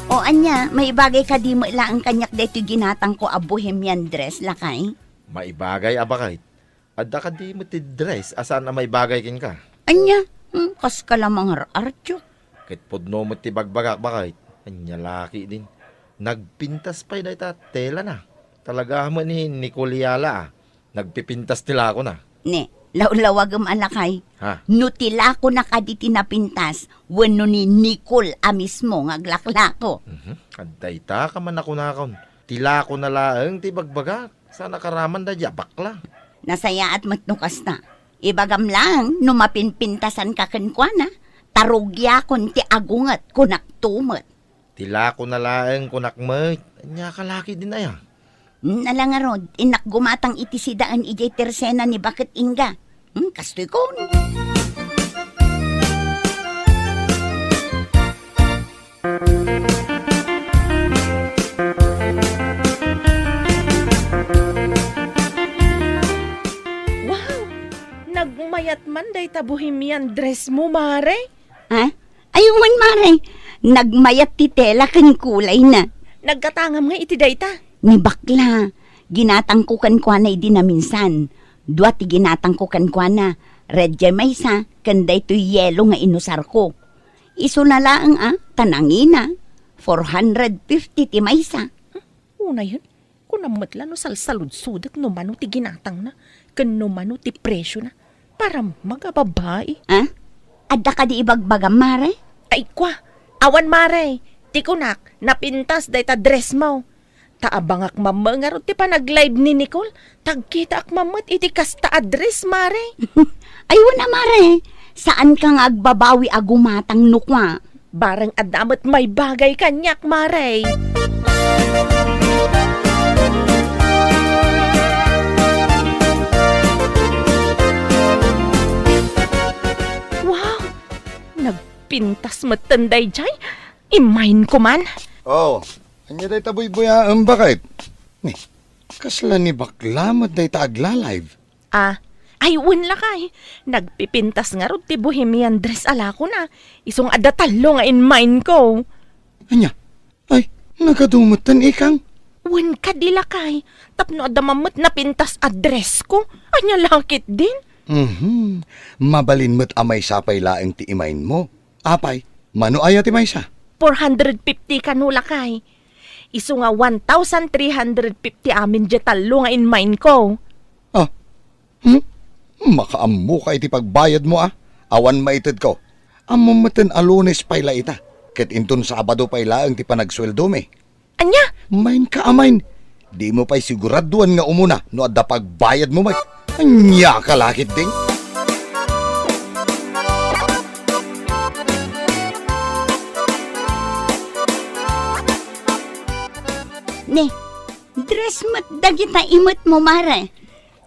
O ania, maibagay kadi met laeng kaniak daytoy ginatangko a bohemian dress, lakay? Maibagay a baket. Adda kadi met ti dress a saan a maibagay kenka? Ania? Hmm, kaska la mangar-artiok. Ket pudno met ti bagbagak, baket. Ania la ketdin? Nagpintas pay dayta telana. Talaga met ni Nicole Yala a. Nagpipintas ti lakona. Ne, lawlawagem a lakay. Ha? No ti lakona kadi ti napintas, wenno ni Nicole a mismo nga aglaklako. Mhm. Adda ita ka man a kunakon. Ti lakona laeng ti bagbagak. Saan a karaman daydiay a bakla. Nasayaat met no kasta. Ibagam laeng no mapinpintasanka kenkuana, ta rugiakon ti agunget, kunakto met. Ti lakona laeng kunak met, ania ka la ketdin aya? Hmm, ala ngarud, innak gumatang iti sidaen idiay tersena ni baket Inga. Hmm, kastoy kon. Wow! Nagmayat man dayta bohemian dress mo, mare? Ha? Ay, wen, mare. Nagmayat ti tela ken kulayna. Naggatangam nga iti dayta? Ni bakla. Ginatangko kenkuana idi naminsan. Dua ti ginatangko kenkuana. Red jay maysa, ken daytoy yelo nga inusarko. Isuna laeng a, ta nangina. Four hundred fifty ti maysa. Unayen, kunam met la no salsaludsodek no mano ti ginatangna, ken no mano ti presiona. Para magababai. Ah? Adda kadi ibagbagam, mare? Ay, kwa. Awan, mare. Ti kunak, napintas dayta dress mo. Ta abangak mamma ngarud ti panag-live ni Nicole. Tagkitaak mammet iti kasta a dress, mare. Ay, wen a, mare. Saanka nga agbabawi a gumatang no kua. Bareng adda met maibagay kaniak, mare. Wow! Nagpintas metten daydiay. Immayenko man. Oh, ania dayta buybuyaem, baket? Ni, kasla ni bakla met dayta agla-live? Ah, Ay, wen lakay. Nagpipintas ngarud ti bohemian dress a lakona. Isu nga adda tallo nga in mind ko. Ania? Ay, nagadu metten, ikang? Wen kadi lakay. Tapno adda man met napintas a dress ko. Ania la ketdin? Mhm. Mabalin met a maysa pay laeng ti imainmo. Apay, mano aya ti maysa? Four hundred fifty kano lakay. Isu nga one thousand three hundred fifty amin diay tallo nga in mind ko. Ah, hmm? Makaammoka iti pagbayadmo, a? Awan maitedko. Ammom metten a Lunes pay la ita, ket inton Sabado pay laeng ti panagsueldomi. Ania? Main ka, amain. Dimo pay siguraduan nga umuna no adda pagbayadmo met. Ania ka la ketdin? Ni, dress met dagita imetmo, mare.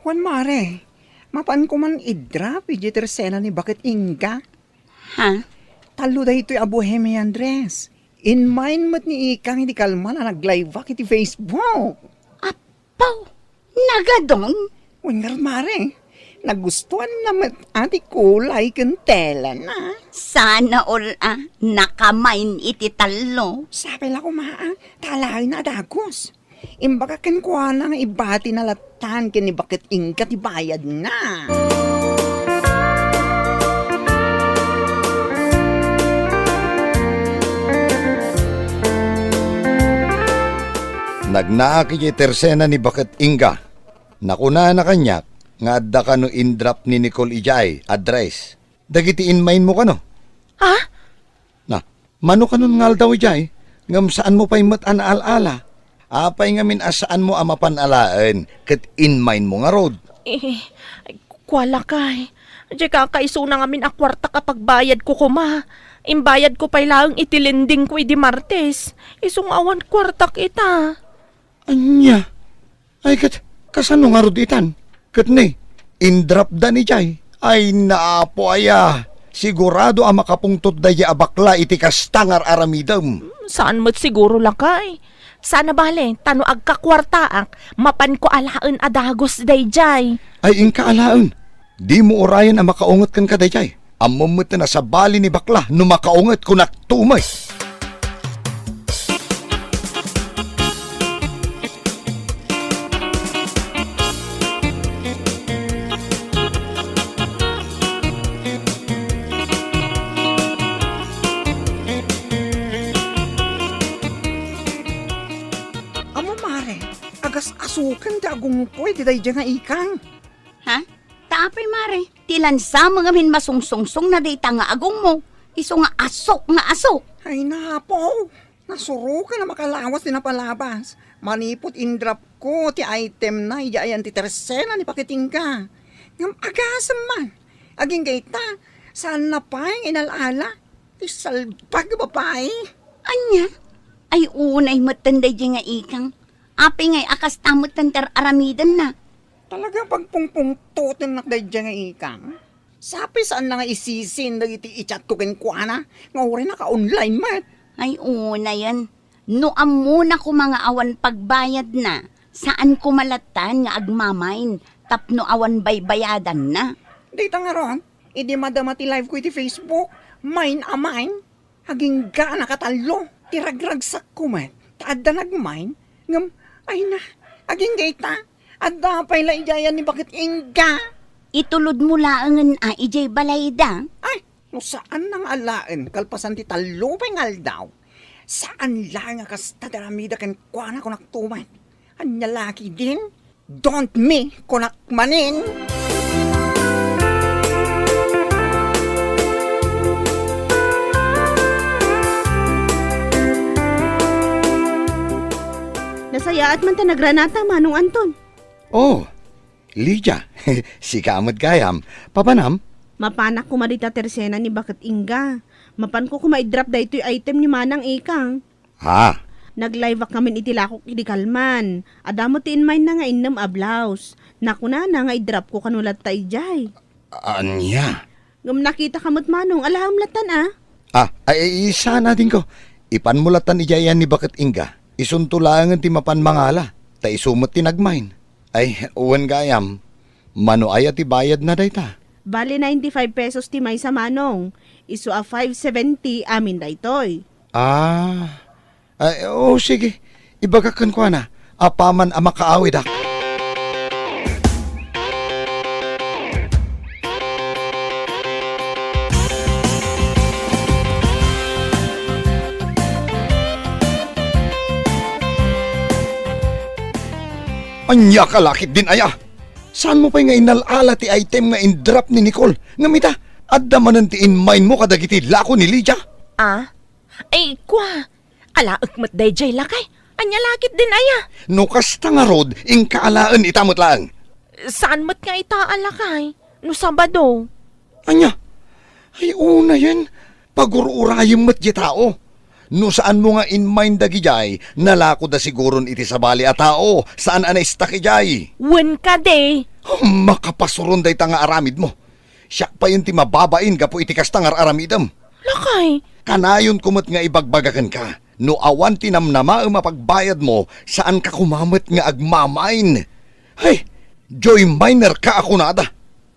Wen, mare. Mapanko man i-drop idiay tersena ni Baket Inga. Ha? Tallo daytoy a bohemian dress. In mind met ni Ikang idi kalman a nag-live-ak iti Facebook. Apo, nagadun? Wen ngarud, mare. Nagustuanna met a ti kulay ken telana. Sana all a nakamain iti tallo. Sapay la koma a, ta alaenna a dagus. Imbagak kenkuana nga ibatina lattan ken ni Baket Inga ti bayadna. Nagnaak idiay tersena ni Baket Inga. Nakunana kaniak nga adda kano in-drop ni Nicole idiay a dress. Dagiti in mind mo kano? Ha? Na, mano kanon nga aldaw idiay, ngem saanmo pay met a naal-ala? Apay ngamin a saanmo a mapan alaen ket in mind mo ngarud? Eh, ay, kua lakay. Diay kakaisuna ngamin a kuartak a pagbayadko koma. Imbayadko pay laeng iti lendingko idi Martes. Isu nga awan kuartak ita. Ania? Ay, ket kasano ngarud itan? Ket ni, in-drop da ni jay. Ay, naapo aya. Sigurado a makapungtot dayjay a bakla iti kasta nga ar-aramidem. Hmm, saan met siguro, lakay. Saan a bale, ta no agkakuartaak, mapanko alaen a dagus dayjay. Ay, inka alaen. Dimo urayen a makaunget kenka dayjay. Ammom met a sabali ni bakla no makaunget, kunak tumet. Ammom, mare, agas-asuken ti agungko iti dayjay nga ikang. Ha? Ta apay, mare? Ti lansa mo ngamin masungsungsong na dayta nga agungmo. Isu nga asok nga asok. Ay, napo. Nasurokan a makalawas ti napalabas. Manipud in-drop ko ti item na idiay ayan ti tersena ni Baket Inga. Ngem agasem man. Agingga ita, saanna pay nga inal-ala ti salbag a babai. Ania? Ay, unay metten dayjay nga ikang. Apay ngay a kasta metten ti ar-aramidenna? Talaga pagpungpungtotennak dayjay nga ikang. Sapay saanna nga isisin dagiti i-chat ko kenkuana nga uray naka-online met. Ay, unayen. No ammona koma nga awan pagbayadna, saan koma lattan nga agmamain tapno awan baybayadanna. Dayta ngarud, idi madama ti live ko iti Facebook, main a main. Agingga a nakatallo ti ragragsakko met ta adda nagmain, ngem, ay na, agingga ita, adda pay la idiay ayan ni Baket Inga. Itulodmo laengen a idiay balayda. Ay, no saanna nga alaen kalpasan ti tallo pay nga aldaw, saan laeng a kasta ti aramida kenkuana, kunak tumet. Ania la ketdin? Don't me, kunak manen. Nasayaat man ta nagranata, Manong Anton. Oh, Lydia, sika met gayam. Papanam? Mapanak koma dita tersena ni Baket Inga. Mapanko koma i-drop daytoy item ni Manang Ikang. Ha? Nag-live-ak ngamin iti lakok idi kalman. Adda met ti inmainna nga innem a blouse. Nakunana nga i-drop ko kano latta idiay. Ania? Ngem nakitaka met, Manong, alaem lattan a. Ah, ay, ay, saan a, dinko. Ipanmo lattan idiay ayan ni Baket Inga. Isunto laengen ti mapan mangala. Ta isu met ti nagmain. Ay, wen gayam. Mano aya ti bayadna dayta? Bali ninety-five pesos ti maysa, Manong. Isu a five seventy amin daytoy. Ah. Ay, o sige. Ibagak kenkuana, apaman a makaawidak. Ania ka lakit din aya? Saanmo pay nga inal-ala ti item nga in-drop ni Nicole? Ngem ita, adda manen ti in-mind mo kadagiti lako ni Lydia? Ah? Ay, kua, alaek met daydiay lakay. Ania lakit din aya? No kasta ngarud, inka alaen ita met laeng. Saan met nga ita a lakay? No Sabado. Ania? Ay, unayen. Pagur-urayem met diay tao. No saanmo nga in-mind dagidiay, nalakoda siguron iti sabali a tao, saan a naistak idiay. Wen kadi. Hmm, makapasuron dayta nga aramidmo. Siak payen ti mababain gapu iti kasta nga ar-aramidem. Lakay. Kanayonko met nga ibagbaga kenka, no awan ti namnamaem a pagbayadmo, saanka koma met nga agma-mind. Hay, joy miner ka a kunada.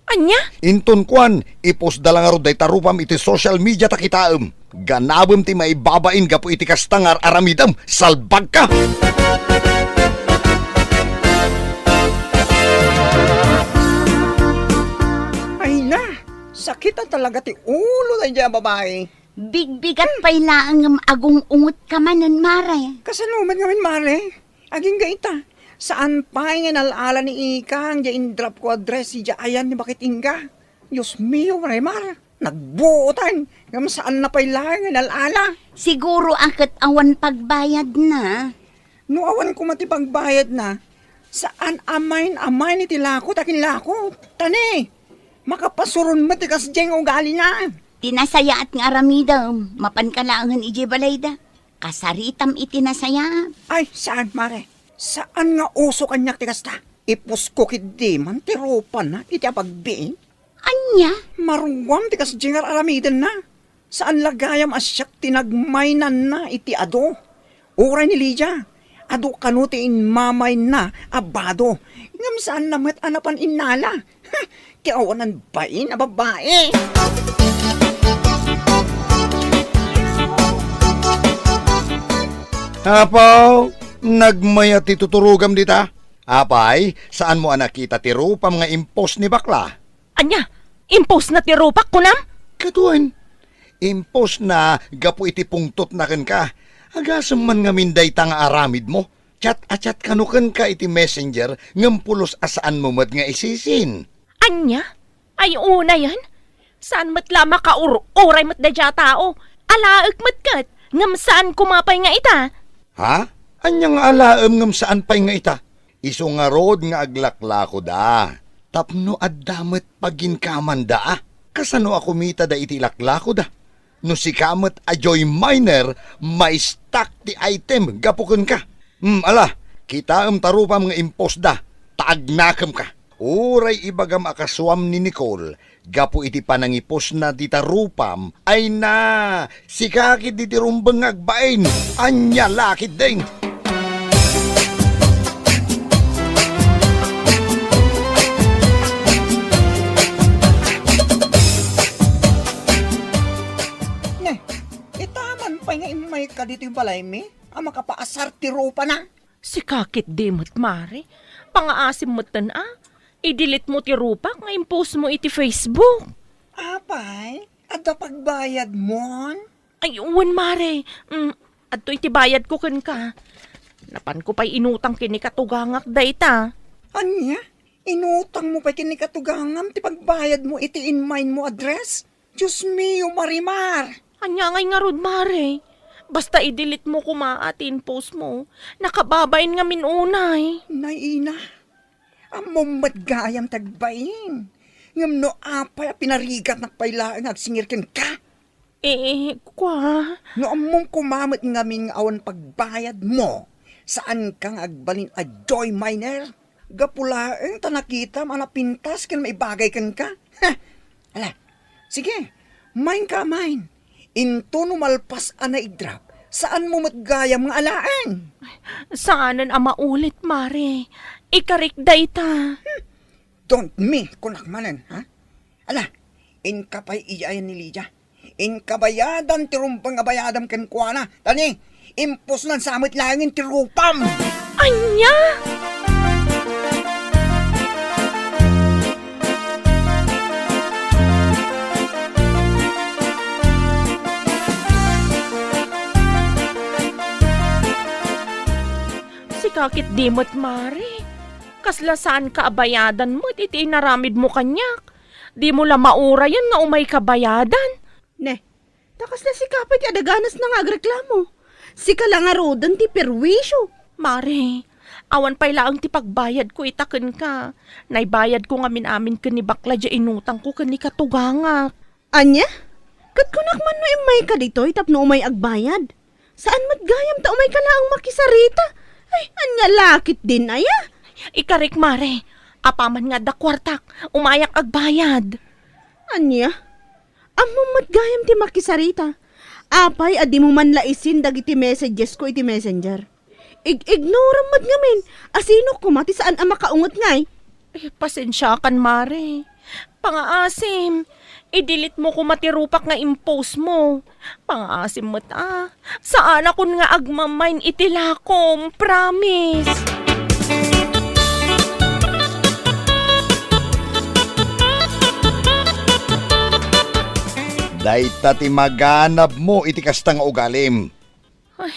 Ania? Inton kuan, ipostda la ngarud dayta rupam iti social media ta kitaem. Ganabem ti maibabain gapu iti kasta nga ar-aramidem. Salbagka! Ay na, sakit a talaga ti ulo daydiay a babai. Bigbigat pay laeng ngem agung-ungot ka manen, mare. Kasano met ngamin, mare? Agingga ita, saan pay nga inal-ala ni Ikang diay in-drop ko a dress idiay ayan ni Bakit Inga. Dios mio, Marimar, nagbuotan, ngem saanna pay laeng nga inal-ala. Siguro a ket awan pagbayadna. No awan koma ti pagbayadna, saan a main-amain iti lako ta kinlako. Tani, makapasuron met ti kasdiay nga ugalina. Ti nasayaat nga aramidem, mapanka laengen idiay balayda. Kasaritam iti nasayaat. Ay, saan, mare? Saan nga uso kaniak ti kasta? Ipusko ketdi man ti rupana iti apagbiin. Ania? Maruam ti kasdiay nga ar-aramidenna. Saan la gayam a siak ti nagmainanna iti adu. Uray ni Lydia, adu kano ti inmamainna a bado. Ngem saanna met a napan innala. Ha! Ti awanan bain a babai. Apo, nagmayat ti tuturogam dita. Apay, saanmo a nakita ti rupam nga impos ni bakla? Ania? Impos na ti rupak, kunam? Kaduan, impos na gapu iti pungtotna kenka. Agasem man ngamin dayta nga aramidmo. Chat a chat kano kenka iti messenger ngem pulos a saanmo met nga isisin. Ania? Ay, unayen? Saan met la makaur-uray met daydiay a tao? Alaek met ket, ngem saan koma pay nga ita? Ha? Ania nga alaem ngem saan pay nga ita? Isu ngarud nga aglaklakoda. Tapno adda met paginkamanda a. Kasano a kumitada iti laklakoda? No sika met a joy miner, maistak ti item gapu kenka. Hmm, ala, kitaem ta rupam nga imposda, ta agnakemka. Uray ibagam a kasuam ni Nicole, gapu iti panangiposna dita rupam, ay na, sika ketdi ti rumbeng nga agbain, ania la ketdin? Ne, ita man pay nga immayka ditoy balaymi a makapaasar ti rupana? Sika ketdi met, mare. Pangaasim metten a. I-delete mo ti rupak nga impost mo iti Facebook. Apay, adda pagbayadmon? Ay, wen, mare. Mm, adtoy ti bayadko kenka. Napanko pay inutang ken ni katugangak dayta. Ania? Inutangmo pay ken ni katugangam ti pagbayadmo iti in-mind mo a dress? Dios mio, Marimar! Ania ngay ngarud, mare? Basta i-delete mo koma ti in-post mo. Nakababain ngamin unay. Nay, ina, ammom met gayam ti agbain. Ngem no apay a pinarigatnak pay laeng nga agsingir kenka? Eh, kua? No ammom koma met ngamin nga awan pagbayadmo, saanka nga agbalin a joy miner? Gapu laeng ta nakitam a napintas ken maibagay kenka. Heh! Ala, sige, main ka, main. Into no malpas a naidrap, saanmo met gayam nga alaen. Saanen a maulit, mare. Ikarik dayta. Hmm. Don't me, kunak manen, ha? Ala, inka pay idiay ni Lydia. Inka bayadan ti rumbeng a bayadam kenkuana. Tani, impusnan sa met laengen ti rupam. Ania? Sika ket di met, Mare. Kasla saanka a bayadan met iti inaramidmo kaniak. Dimo la maurayen nga umayka bayadan. Ne, ta kasla sika pay ti adaganasna nga agreklamo. Sika la ngaruden ti perwisyo. Mare, awan pay laeng ti pagbayadko ita kenka. Naibayadko ngamin-amin ken ni bakla diay inutangko ken ni katugangak. Ania? Ket kunak man no immayka ditoy tapno umay agbayad? Saan met gayam ta umayka laeng makisarita? Ay, ania la ketdin aya? Ikarik, Mare. Apaman nga adda kuartak, umayak agbayad. Ania? Ammom met gayam ti makisarita. Apay a dimo man la isin dagiti messagesko iti Messenger? Ig-ignoram met ngamin. Asino koma ti saan a makaunget ngay? Eh, pasensiakan, Mare. Pangaasim, i-delete mo koma ti rupak nga impost mo. Pangaasim met a. Saanakon nga agmamain iti lakom, promise. Dayta ti maganabmo iti kasta nga ugalim. Ay.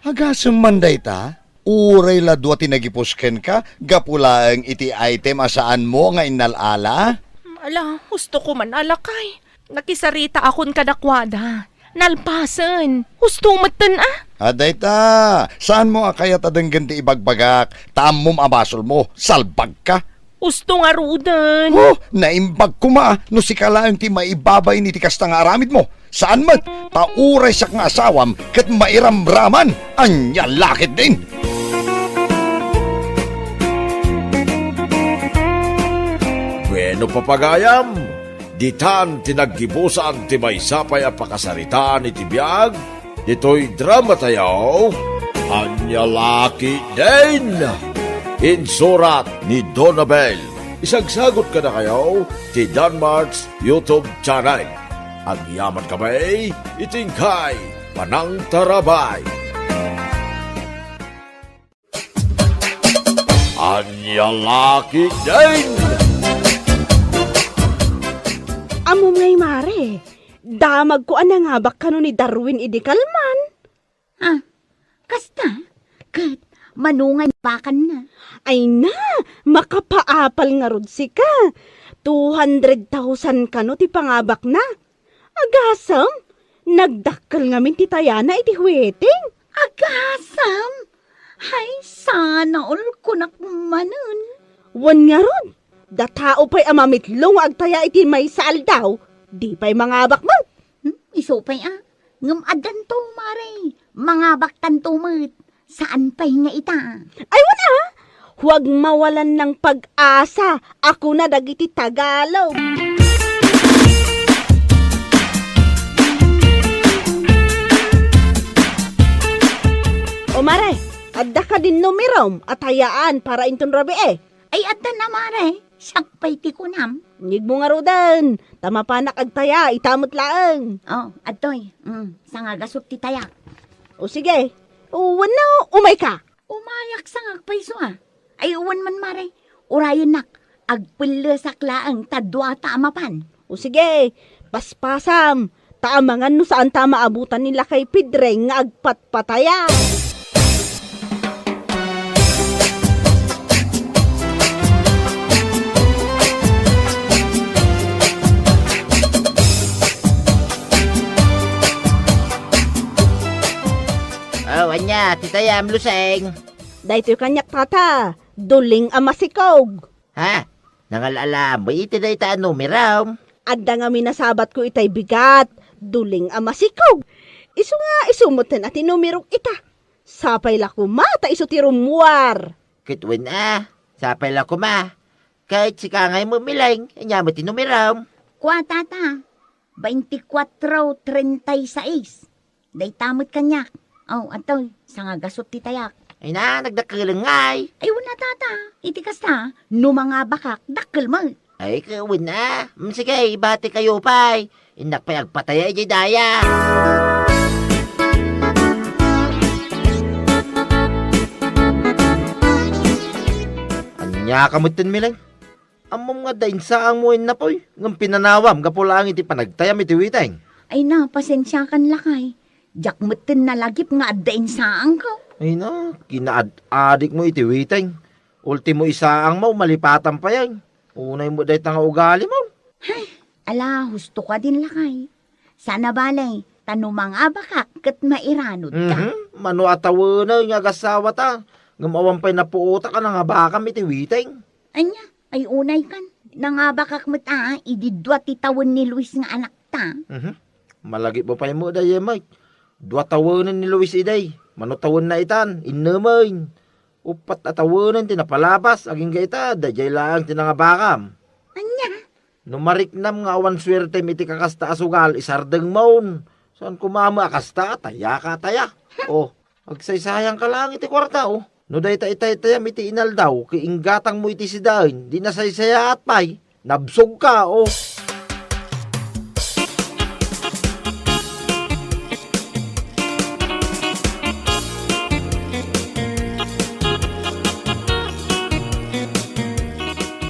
Agasem man dayta? Uray la dua ti nagipus kenka, gapu laeng iti item a saanmo nga innal-ala? Ala, husto ko man a lakay. Nakisarita akon kadakuada. Nalpasen. Husto metten a. A, dayta, saanmo a kayat a denggen ti ibagbagak, ta ammom a basolmo, salbagka. Husto ngaruden. Oh, naimbag koma no sika laeng ti maibabain iti kasta nga aramidmo. Saan met, ta uray siak nga asawam ket mairamraman. Ania la ketdin? Bueno, papagayam, ditan ti naggibusan ti maysa pay a pakasaritaan iti biag ditoy dramatayo, Ania la ketdin? Insurat ni Donabel. Isagsagot kadakayo ti Danmark's YouTube channel. Agyaman kami iti inkay panangtarabay. Ania la ketdin? Ammom ngay, Mare, damagko a nangabak kano ni Darwin idi kalman. Ah, kasta? Ket mano nga ibakanna? Ay na, makapaapal ngarud sika. Two hundred thousand kano ti pangabakna. Agasem, nagdakkel ngamin ti tayana iti huweting. Agasem? Ay, sana all kunak manen. Wen ngarud, da tao pay a mamitlo nga agtaya iti maysa aldaw, di pay mangabak met. Hmm, isu pay a. Ngem addanto, Mare. Mangabaktanto met. Saan pay nga ita? Ay, wala. Huwag mawalan ng pag-asa. Ako na dagiti Tagalog. O, Mare, adda kadin numerom a tayaan para inton rabii? Ay, adda na, Mare. Siak pay ti kunam. Nigmo ngaruden, ta mapanak agtaya, ita met laeng. Oh, adtoy. Mm, sangagasut ti tayak. O sige, wenno umayka. Umayak sangagpayso a. Ay, wen man, Mare. Urayennak, agpellesak laeng ta duata a mapan. O sige, paspasam. Ta amangan no saanta a maabutan ni Lakay Pidreng nga agpatpataya. Oh, ania, ti tayam, Luseng? Daytoy kaniak, tata, duling a masikog. Ha? Nangal-alam mo iti dayta a numerom? Adda ngamin a sabatko itay bigat, duling a masikog. Isu nga isu metten a ti numerok ita. Sapay la koma ta isu ti rummuar. Ket wen a, sapay la koma. Ket sika ngay met, Mileng, ania met ti numerom? Kua, tata, veinticuatro treinta y seis. Dayta met kaniak. Oh, adtoy, sangagasut ti tayak. Ay na, nagdakkeleng ngay. Ay, wen a, tata. Iti kasta, no mangabakak, dakkel met. Ay, ka-, wen a. Mm, sige, ibatikayo pay. Innak pay agpataya idiay daya. Ania ka metten, Mileng? Ammom nga adda insaangmo innapoy, ngem pinanawam gapu laeng iti panagtayam iti witeng. Ay na, pasensiakan lakay. Diak metten nalagip nga adda insaangko. Ay na, kinaad-adikmo iti witeng. Ultimo isaangmo, malipatan pay ay. Unay met dayta nga ugalimo. Ay, ala, husto kadin lakay. Saan a bale, ta no mangabakak ket mairanudka. Mhm. Mano a tawenay nga agasawata, ngem awan pay napuotak a nangabakam iti witeng. Ania, ay unay kan. Nangabakak met a, idi dua ti tawen ni Luis nga anakta. Mhm. Malagipmo pay met, dayta met. Dua tawenen ni Luis idi. Mano tawenna itan, innemen. Uppat a tawenen ti napalabas, agingga ita, daydiay laeng ti nangabakam. Ania? No mariknam nga awan suertem iti kakasta a sugal, isardengmon. Saan koma met a kasta, tayaka, taya. O, agsaysayangka laeng iti kuarta, o. No dayta itaytayam iti inaldaw, ket inggatangmo iti sidaen, di nasaysayaat pay. Nabsogka, o.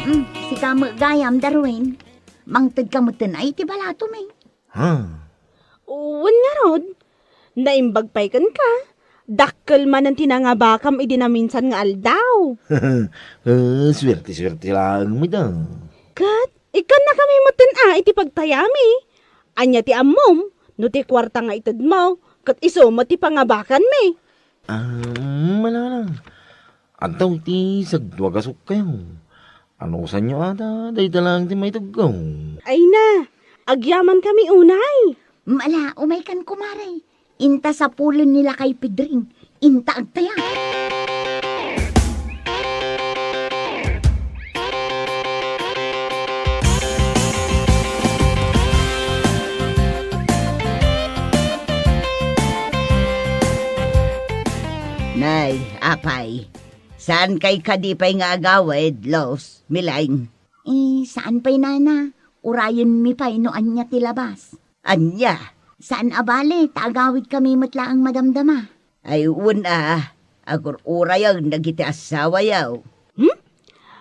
Mm, sika met gayam, Darwin. Mangtedka metten ay iti balatom, eh. Ha? Wen ngarud, naimbag pay kenka. Dakkel manen ti nangabakam idi naminsan nga aldaw. Ah, suerte-suerte laeng met a. Ket, ikkannakami metten a iti pagtayami. Ania ti ammom, no ti kuarta nga itedmo, ket isu met ti pangabakanmi? Ah, malala. Adda iti sagdua gasukkayo. Anusanyo ata, dayta laeng ti maitedko. Ay na, agyamankami unay. Mala, umaykan, kumare. Inta sapulen ni Lakay Pedring. Inta agtaya. Nay, apay, saankay kadi pay nga agawid, Los, Mileng? Eh, saan pay, nana. Urayenmi pay no ania ti labas. Ania? Saan a bale, ta agawidkami met laeng madamdama. Ay, wen a, agur-urayen dagiti assawayo. Hmm?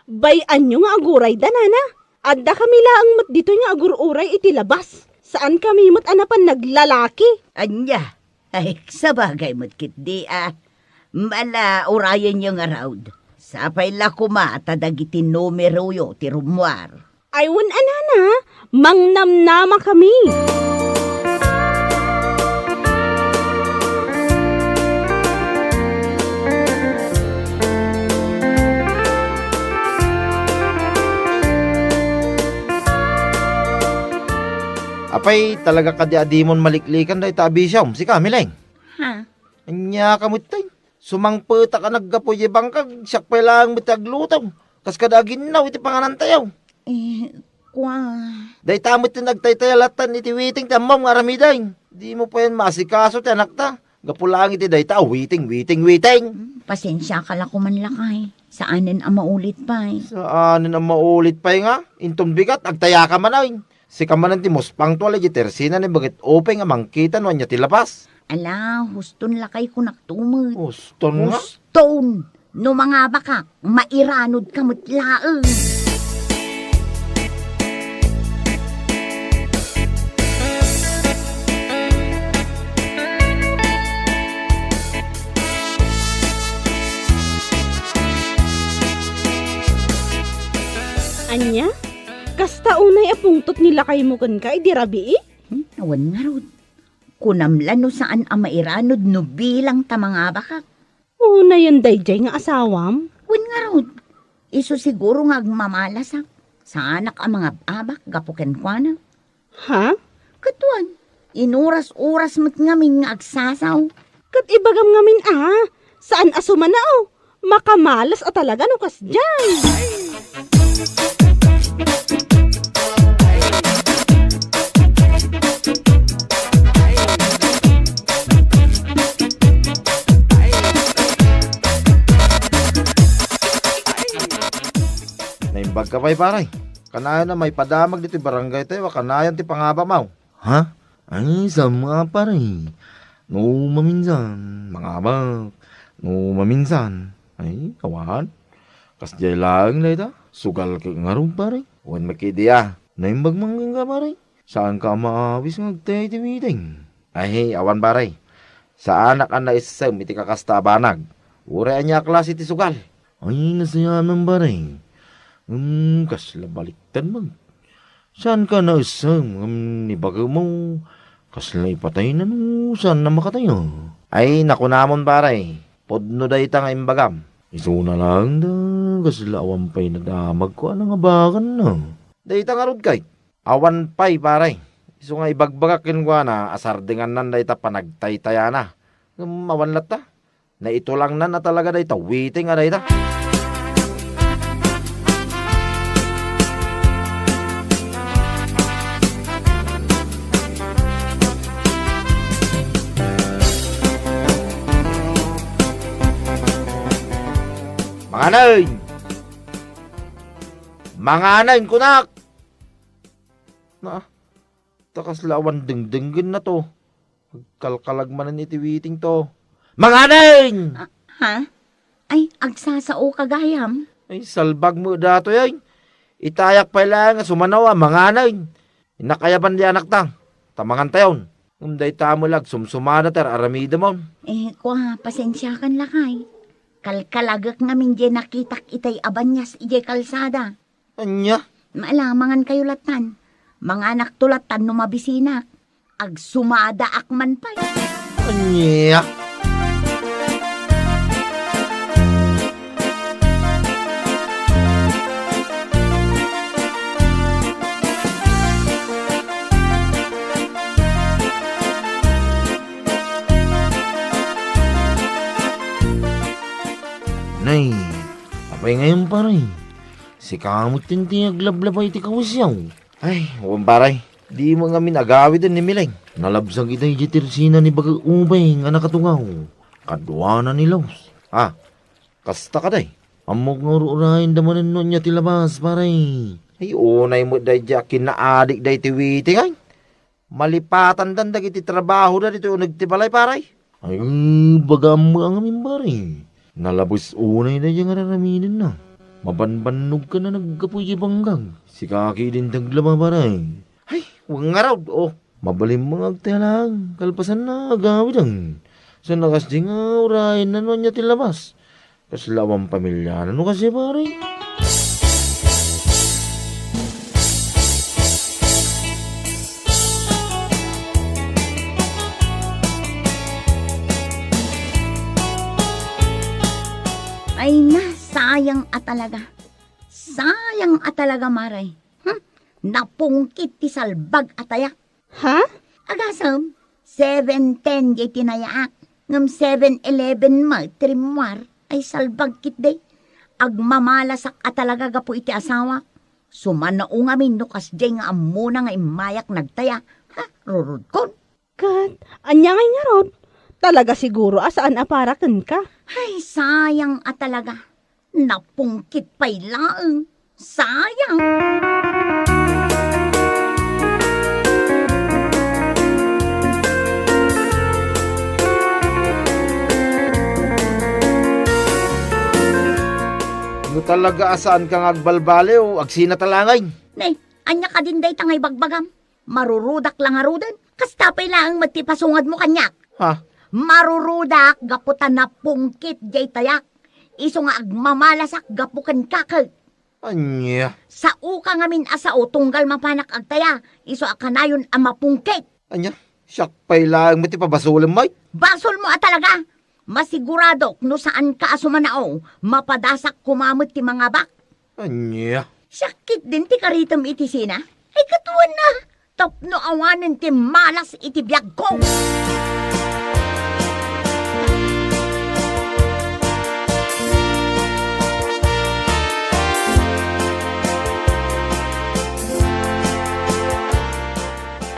Bay-anyo nga agurayda, nana? Addakami laeng met ditoy nga agur-uray iti labas. Saankami met a napan naglalaki. Ania? Ay, sabagay met ketdi a. Mala, urayenyo ngarud. Sapay la koma ta dagiti numeroyo ti rummuar. Ay, wen a, nana, mangnamnamakami. Apay, talaga kadi a dimon maliklikan dayta a bisiom, sika, Mileng? Ha? Ania ka met tay? Sumangpetak a naggapu idiay bangkag, siak pay laeng met ti agluto. Kas kada aginnaw iti panganantayo. Eh, kua. Dayta met ti nagtaytayalatan iti witeng ti ammom nga aramiden. Dimo payen maasikaso ti anakta. Gapu laeng iti dayta a witeng, witeng, witeng. Hmm, pasensiaka la koman, lakay. Saanen a maulit pay. Saanen a maulit pay nga? Inton bigat, agtayaka manen. Sika manen ti muspangto a lady Tersina ni Bagit Upeng a mangkita no ania ti labas. Ala, huston lakay kunakto met. Huston nga? Huston! No mangabakak, mairanudka met laeng. Ania? Kasta unay a pungtot ni lakaymo kenka idi rabii? Hmm, awan ngarud. Kunam la no saan a mairanud no bilang ta mangabakak. Unayen daydiay nga asawam? Wen ngarud. Isu siguro nga agmamalasak. Saanak a mangab-abak gapu kenkuana. Ha? Ket wen, inuras-uras met ngamin nga agsasaw. Ket ibagam ngamin a, saan a sumanao. Makamalas a talaga no kasdiay. Agka pay, pare. Kanayon a maipadamag ditoy barangay tayo, a kanayon ti pangabamaw. Ha? Ay, saan nga, pare? No maminsan, mangabak. No maminsan, ay, awan. Kasdiay laeng dayta. Sugal ket ngarud, pare. Wen met ket diay. Naimbag man kenka, pare. Saanka a maawis nga agtay iti meeting? Ay, awan, pare. Saanak a naessem iti kakasta a banag. Uray ania a klase ti sugal. Ay, nasayaat man, pare. Hmm, kasla baliktad man. Saanka naessem ngem ni baketmo, kasla ipatayna no saanna makataya? Ay, nakunamon, pare. Pudno dayta nga imbagam. Isuna laeng da, kasla awan pay nadamagko a nangabakanna. Dayta ngarud kay? Awan pay, pare. Isu nga ibagbagak kenkuana a sardengannan dayta panagtaytayana. Ngem awan latta. Naitulangnan a talaga dayta waiting a dayta. Manganay! Manganay, kunak! Na, ta kasla awan dengdenggenna to. Agkalkalag manen iti waiting to. Manganay! Ah, ha? Ay, agsasao ka gayam? Ay, salbag met datoy, ay. Itayak pay laeng a sumanaw a manganay. Innak ayaban di anakta. Ta mangantayon. Ngem dayta met la agsumsumada ti ar-aramidemon. Eh, kua, pasensiakan lakay. Kalkalagek ngamin diay nakitak itay a banias idiay kalsada. Ania? Maala, mangankayo lattan. Manganakto lattan no mabisinak. Agsumadaak man pay. Ania? Nay, apay ngayon, pare? Sika met ti aglablaba iti kawisyo. Ay, wen, pare, dimo ngamin agawiden ni Mileng. Nalabsag ita idiay tersina ni Baga Ubeng a nakatungaw. Kaduana ni Laos. Ah, kasta kadi? Ammok nga ur-urayenda manen no ania ti labas, pare. Ay, unay met daydiay a kinaadik daytoy waiting, ay. Malipatandan dagiti trabahoda ditoy uneg ti balay, pare. Ay, eh, bagam met ngamin, pare. Nalabes unay daydiay nga ar-aramidenna. Mabanbannogkan a naggapu iti bangag. Sika ketdin ti aglaba, pare. Ay, wen ngarud, oh. Mabalin nga agtaya laeng, kalpasanna, agawiden. Saan a kasdi nga urayenna no ania ti labas. Kasla awan pamiliana no kasdi, pare? Ay na, sayang a talaga. Sayang a talaga, mare. Hmm? Napungkit ti salbag a tayak. Ha? Agasem, seven ten diay tinayaak, ngem seven eleven met ti rimmuar. Ay, salbag ketdi. Agmamalasak a talaga gapu iti asawak. Sumanao ngamin no kasdiay nga ammona nga immayak nagtaya. Ha, rurodkon. Ket, ania ngay ngarud? Talaga siguro a saan a para kenka. Ay, sayang a talaga. Napungkit pay laeng. Sayang! No talaga a saanka nga agbalbaliw, agsinata laeng. Ne, ania kadin dayta nga ibagbagam? Marurudak la ngaruden. Kasta pay laeng met ti pasungadmo kaniak. Ha? Marurudak gapu ta napungkit diay tayak. Isu nga agmamalasak gapu kenka ket. Ania? Saoka ngamin a sao tunggal mapanak agtaya. Isu a kanayon a mapungkit. Ania? Siak pay laeng met ti pabasolem, ay? Basolmo a talaga. Masiguradok no saanka a sumanao, mapadasak koma met ti mangabak. Ania? Siak ketdin ti karitem iti sina? Ay, kaduana, tapno awanen ti malas iti biagko.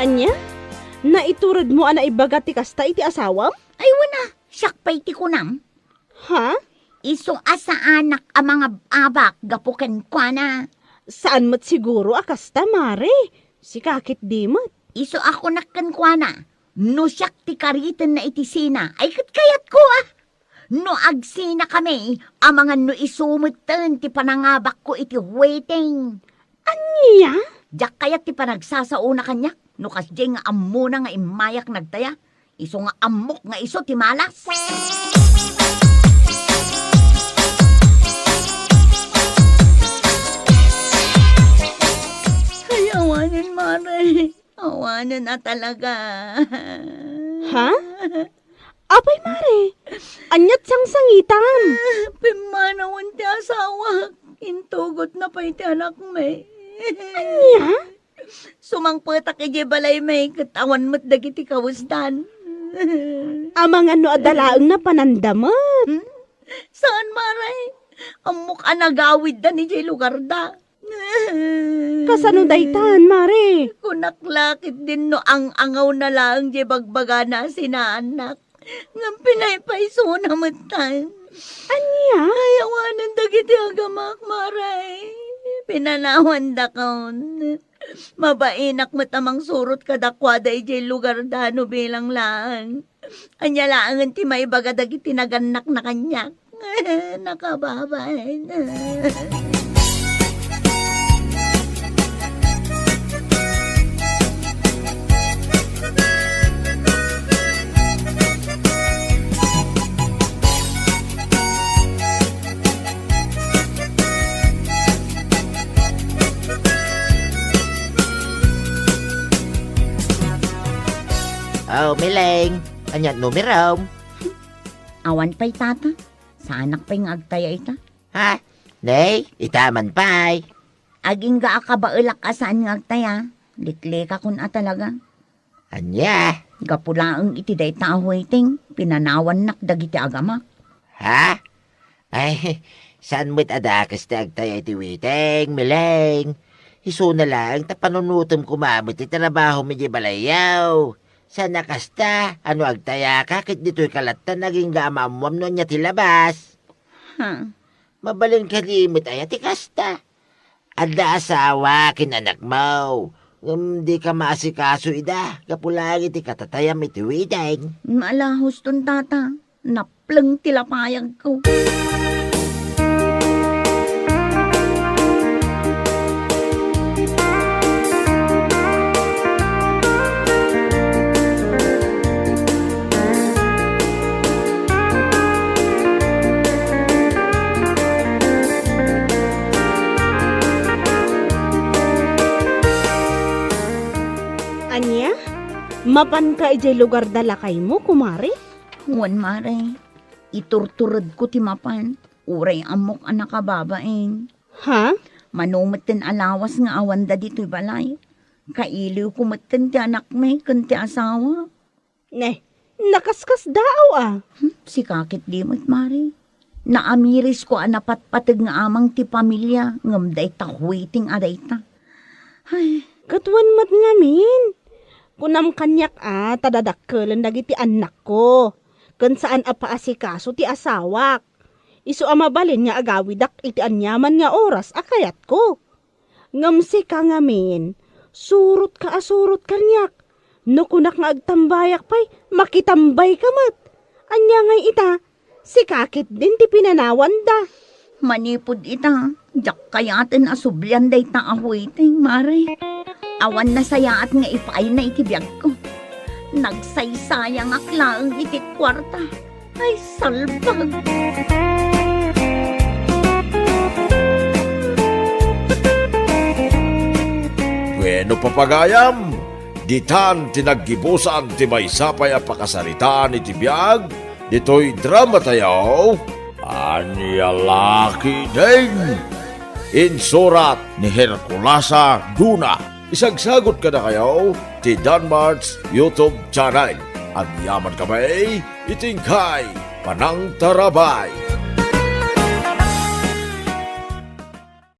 Ania? Naituredmo a naibaga ti kasta iti asawam? Ay, wen a, siak pay ti kunam. Ha? Isu a saanak a mangab-abak gapu kenkuana. Saan met siguro a kasta, Mare. Sika ketdi met. Isu a kunak kenkuana, no siak ti karitenna iti sina, ay ket kayatko, a. No agsinakami, amangan no isu metten ti panangabakko iti waiting. Ania? Diak kayat ti panagsasaona kaniak, no kasdiay nga ammona nga immayak nagtaya. Isu nga ammok nga isu ti malas. Ay, awanen, Mare. Awanen a talaga. Ha? Apay, Mare? Aniat sangsangitam? Pimmanawen ti asawak. Intugotna pay ti anakmi. Ania? Sumangpetak idiay balaymi ket awan met dagiti kawesdan. Amangan no adda laeng napananda met. Hmm? Saan, Mare? Ammok a nagawiddan idiay lugarda. Kasano daytan, Mare? Kunak la ketdin no ang-angawna laeng diay bagbagana a sinaannak. Ngem pinaypaysona metten. Ania? Ay, awanen dagiti agamak, Mare. Pinanawandakon. Mabainak met a mangsurot kadakuada idiay lugarda no bilang laeng. Ania laengen ti maibaga dagiti nagannakna kaniak? Nakababain. Oh, Mileng, ania numerom? Awan pay, Tata. Saanak pay nga agtaya ita. Ha? Nay, ita man pay. Agingga a kabaelak a saan nga agtaya. Liklikakon a talaga. Ania? Gapu laeng iti dayta a waiting, pinanawannak dagiti agamak. Ha? Ay, saan met a dakes ti agtaya iti waiting, Mileng? Isuna laeng ta panunotem koma met ti trabahom idiay balayyo. Saan a kasta, a no agtayaka ket ditoyka latta nga agingga a maammuam no ania ti labas. Ha? Mabalin kadi met aya ti kasta? Adda asawa ken anakmo, ngem dika maasikaso ida gapu laeng iti katatayam iti waiting. Malahuston, Tata. Napleng ti lapayagko. Ania? Mapanka idiay lugarda lakaymo, kumare? Wen, mare. Iturturedko ti mapan, uray ammok a nakababain. Ha? Mano metten a lawas nga awanda ditoy balay. Kailiwko metten ti anakmi ken ti asawa. Ne, nakaskasdaaw a. Hmm, sika ketdi met, mare. Naamirisko a napatpateg nga amang ti pamilia, ngem dayta waiting a dayta. Ay. Ket wen met ngamin, kunam kaniak a ta dadakkelen dagiti annakko, ken saan a paasikaso ti asawak. Isu a mabalin nga agawidak iti aniaman nga oras a kayatko. Ngem sika ngamin, surotka a surot kaniak. No kunak nga agtambayak pay, makitambayka met. Ania ngay ita, sika ketdin ti pinanawanda. Manipud ita, diak kayaten a sublian dayta a waiting, mare. Awan nasayaat nga ipaayna iti biagko. Nagsaysayangak laeng iti kuarta. Ay, salbag! Bueno, papagayam, ditan ti naggibusan ti maysa pay a pakasaritaan iti biag ditoy drama tayo, Ania La Ketdin. Insurat ni Herculasa Duna. Isagsagot kadakayo ti Danmart's YouTube channel. Agyaman kami iti inkay panangtarabay.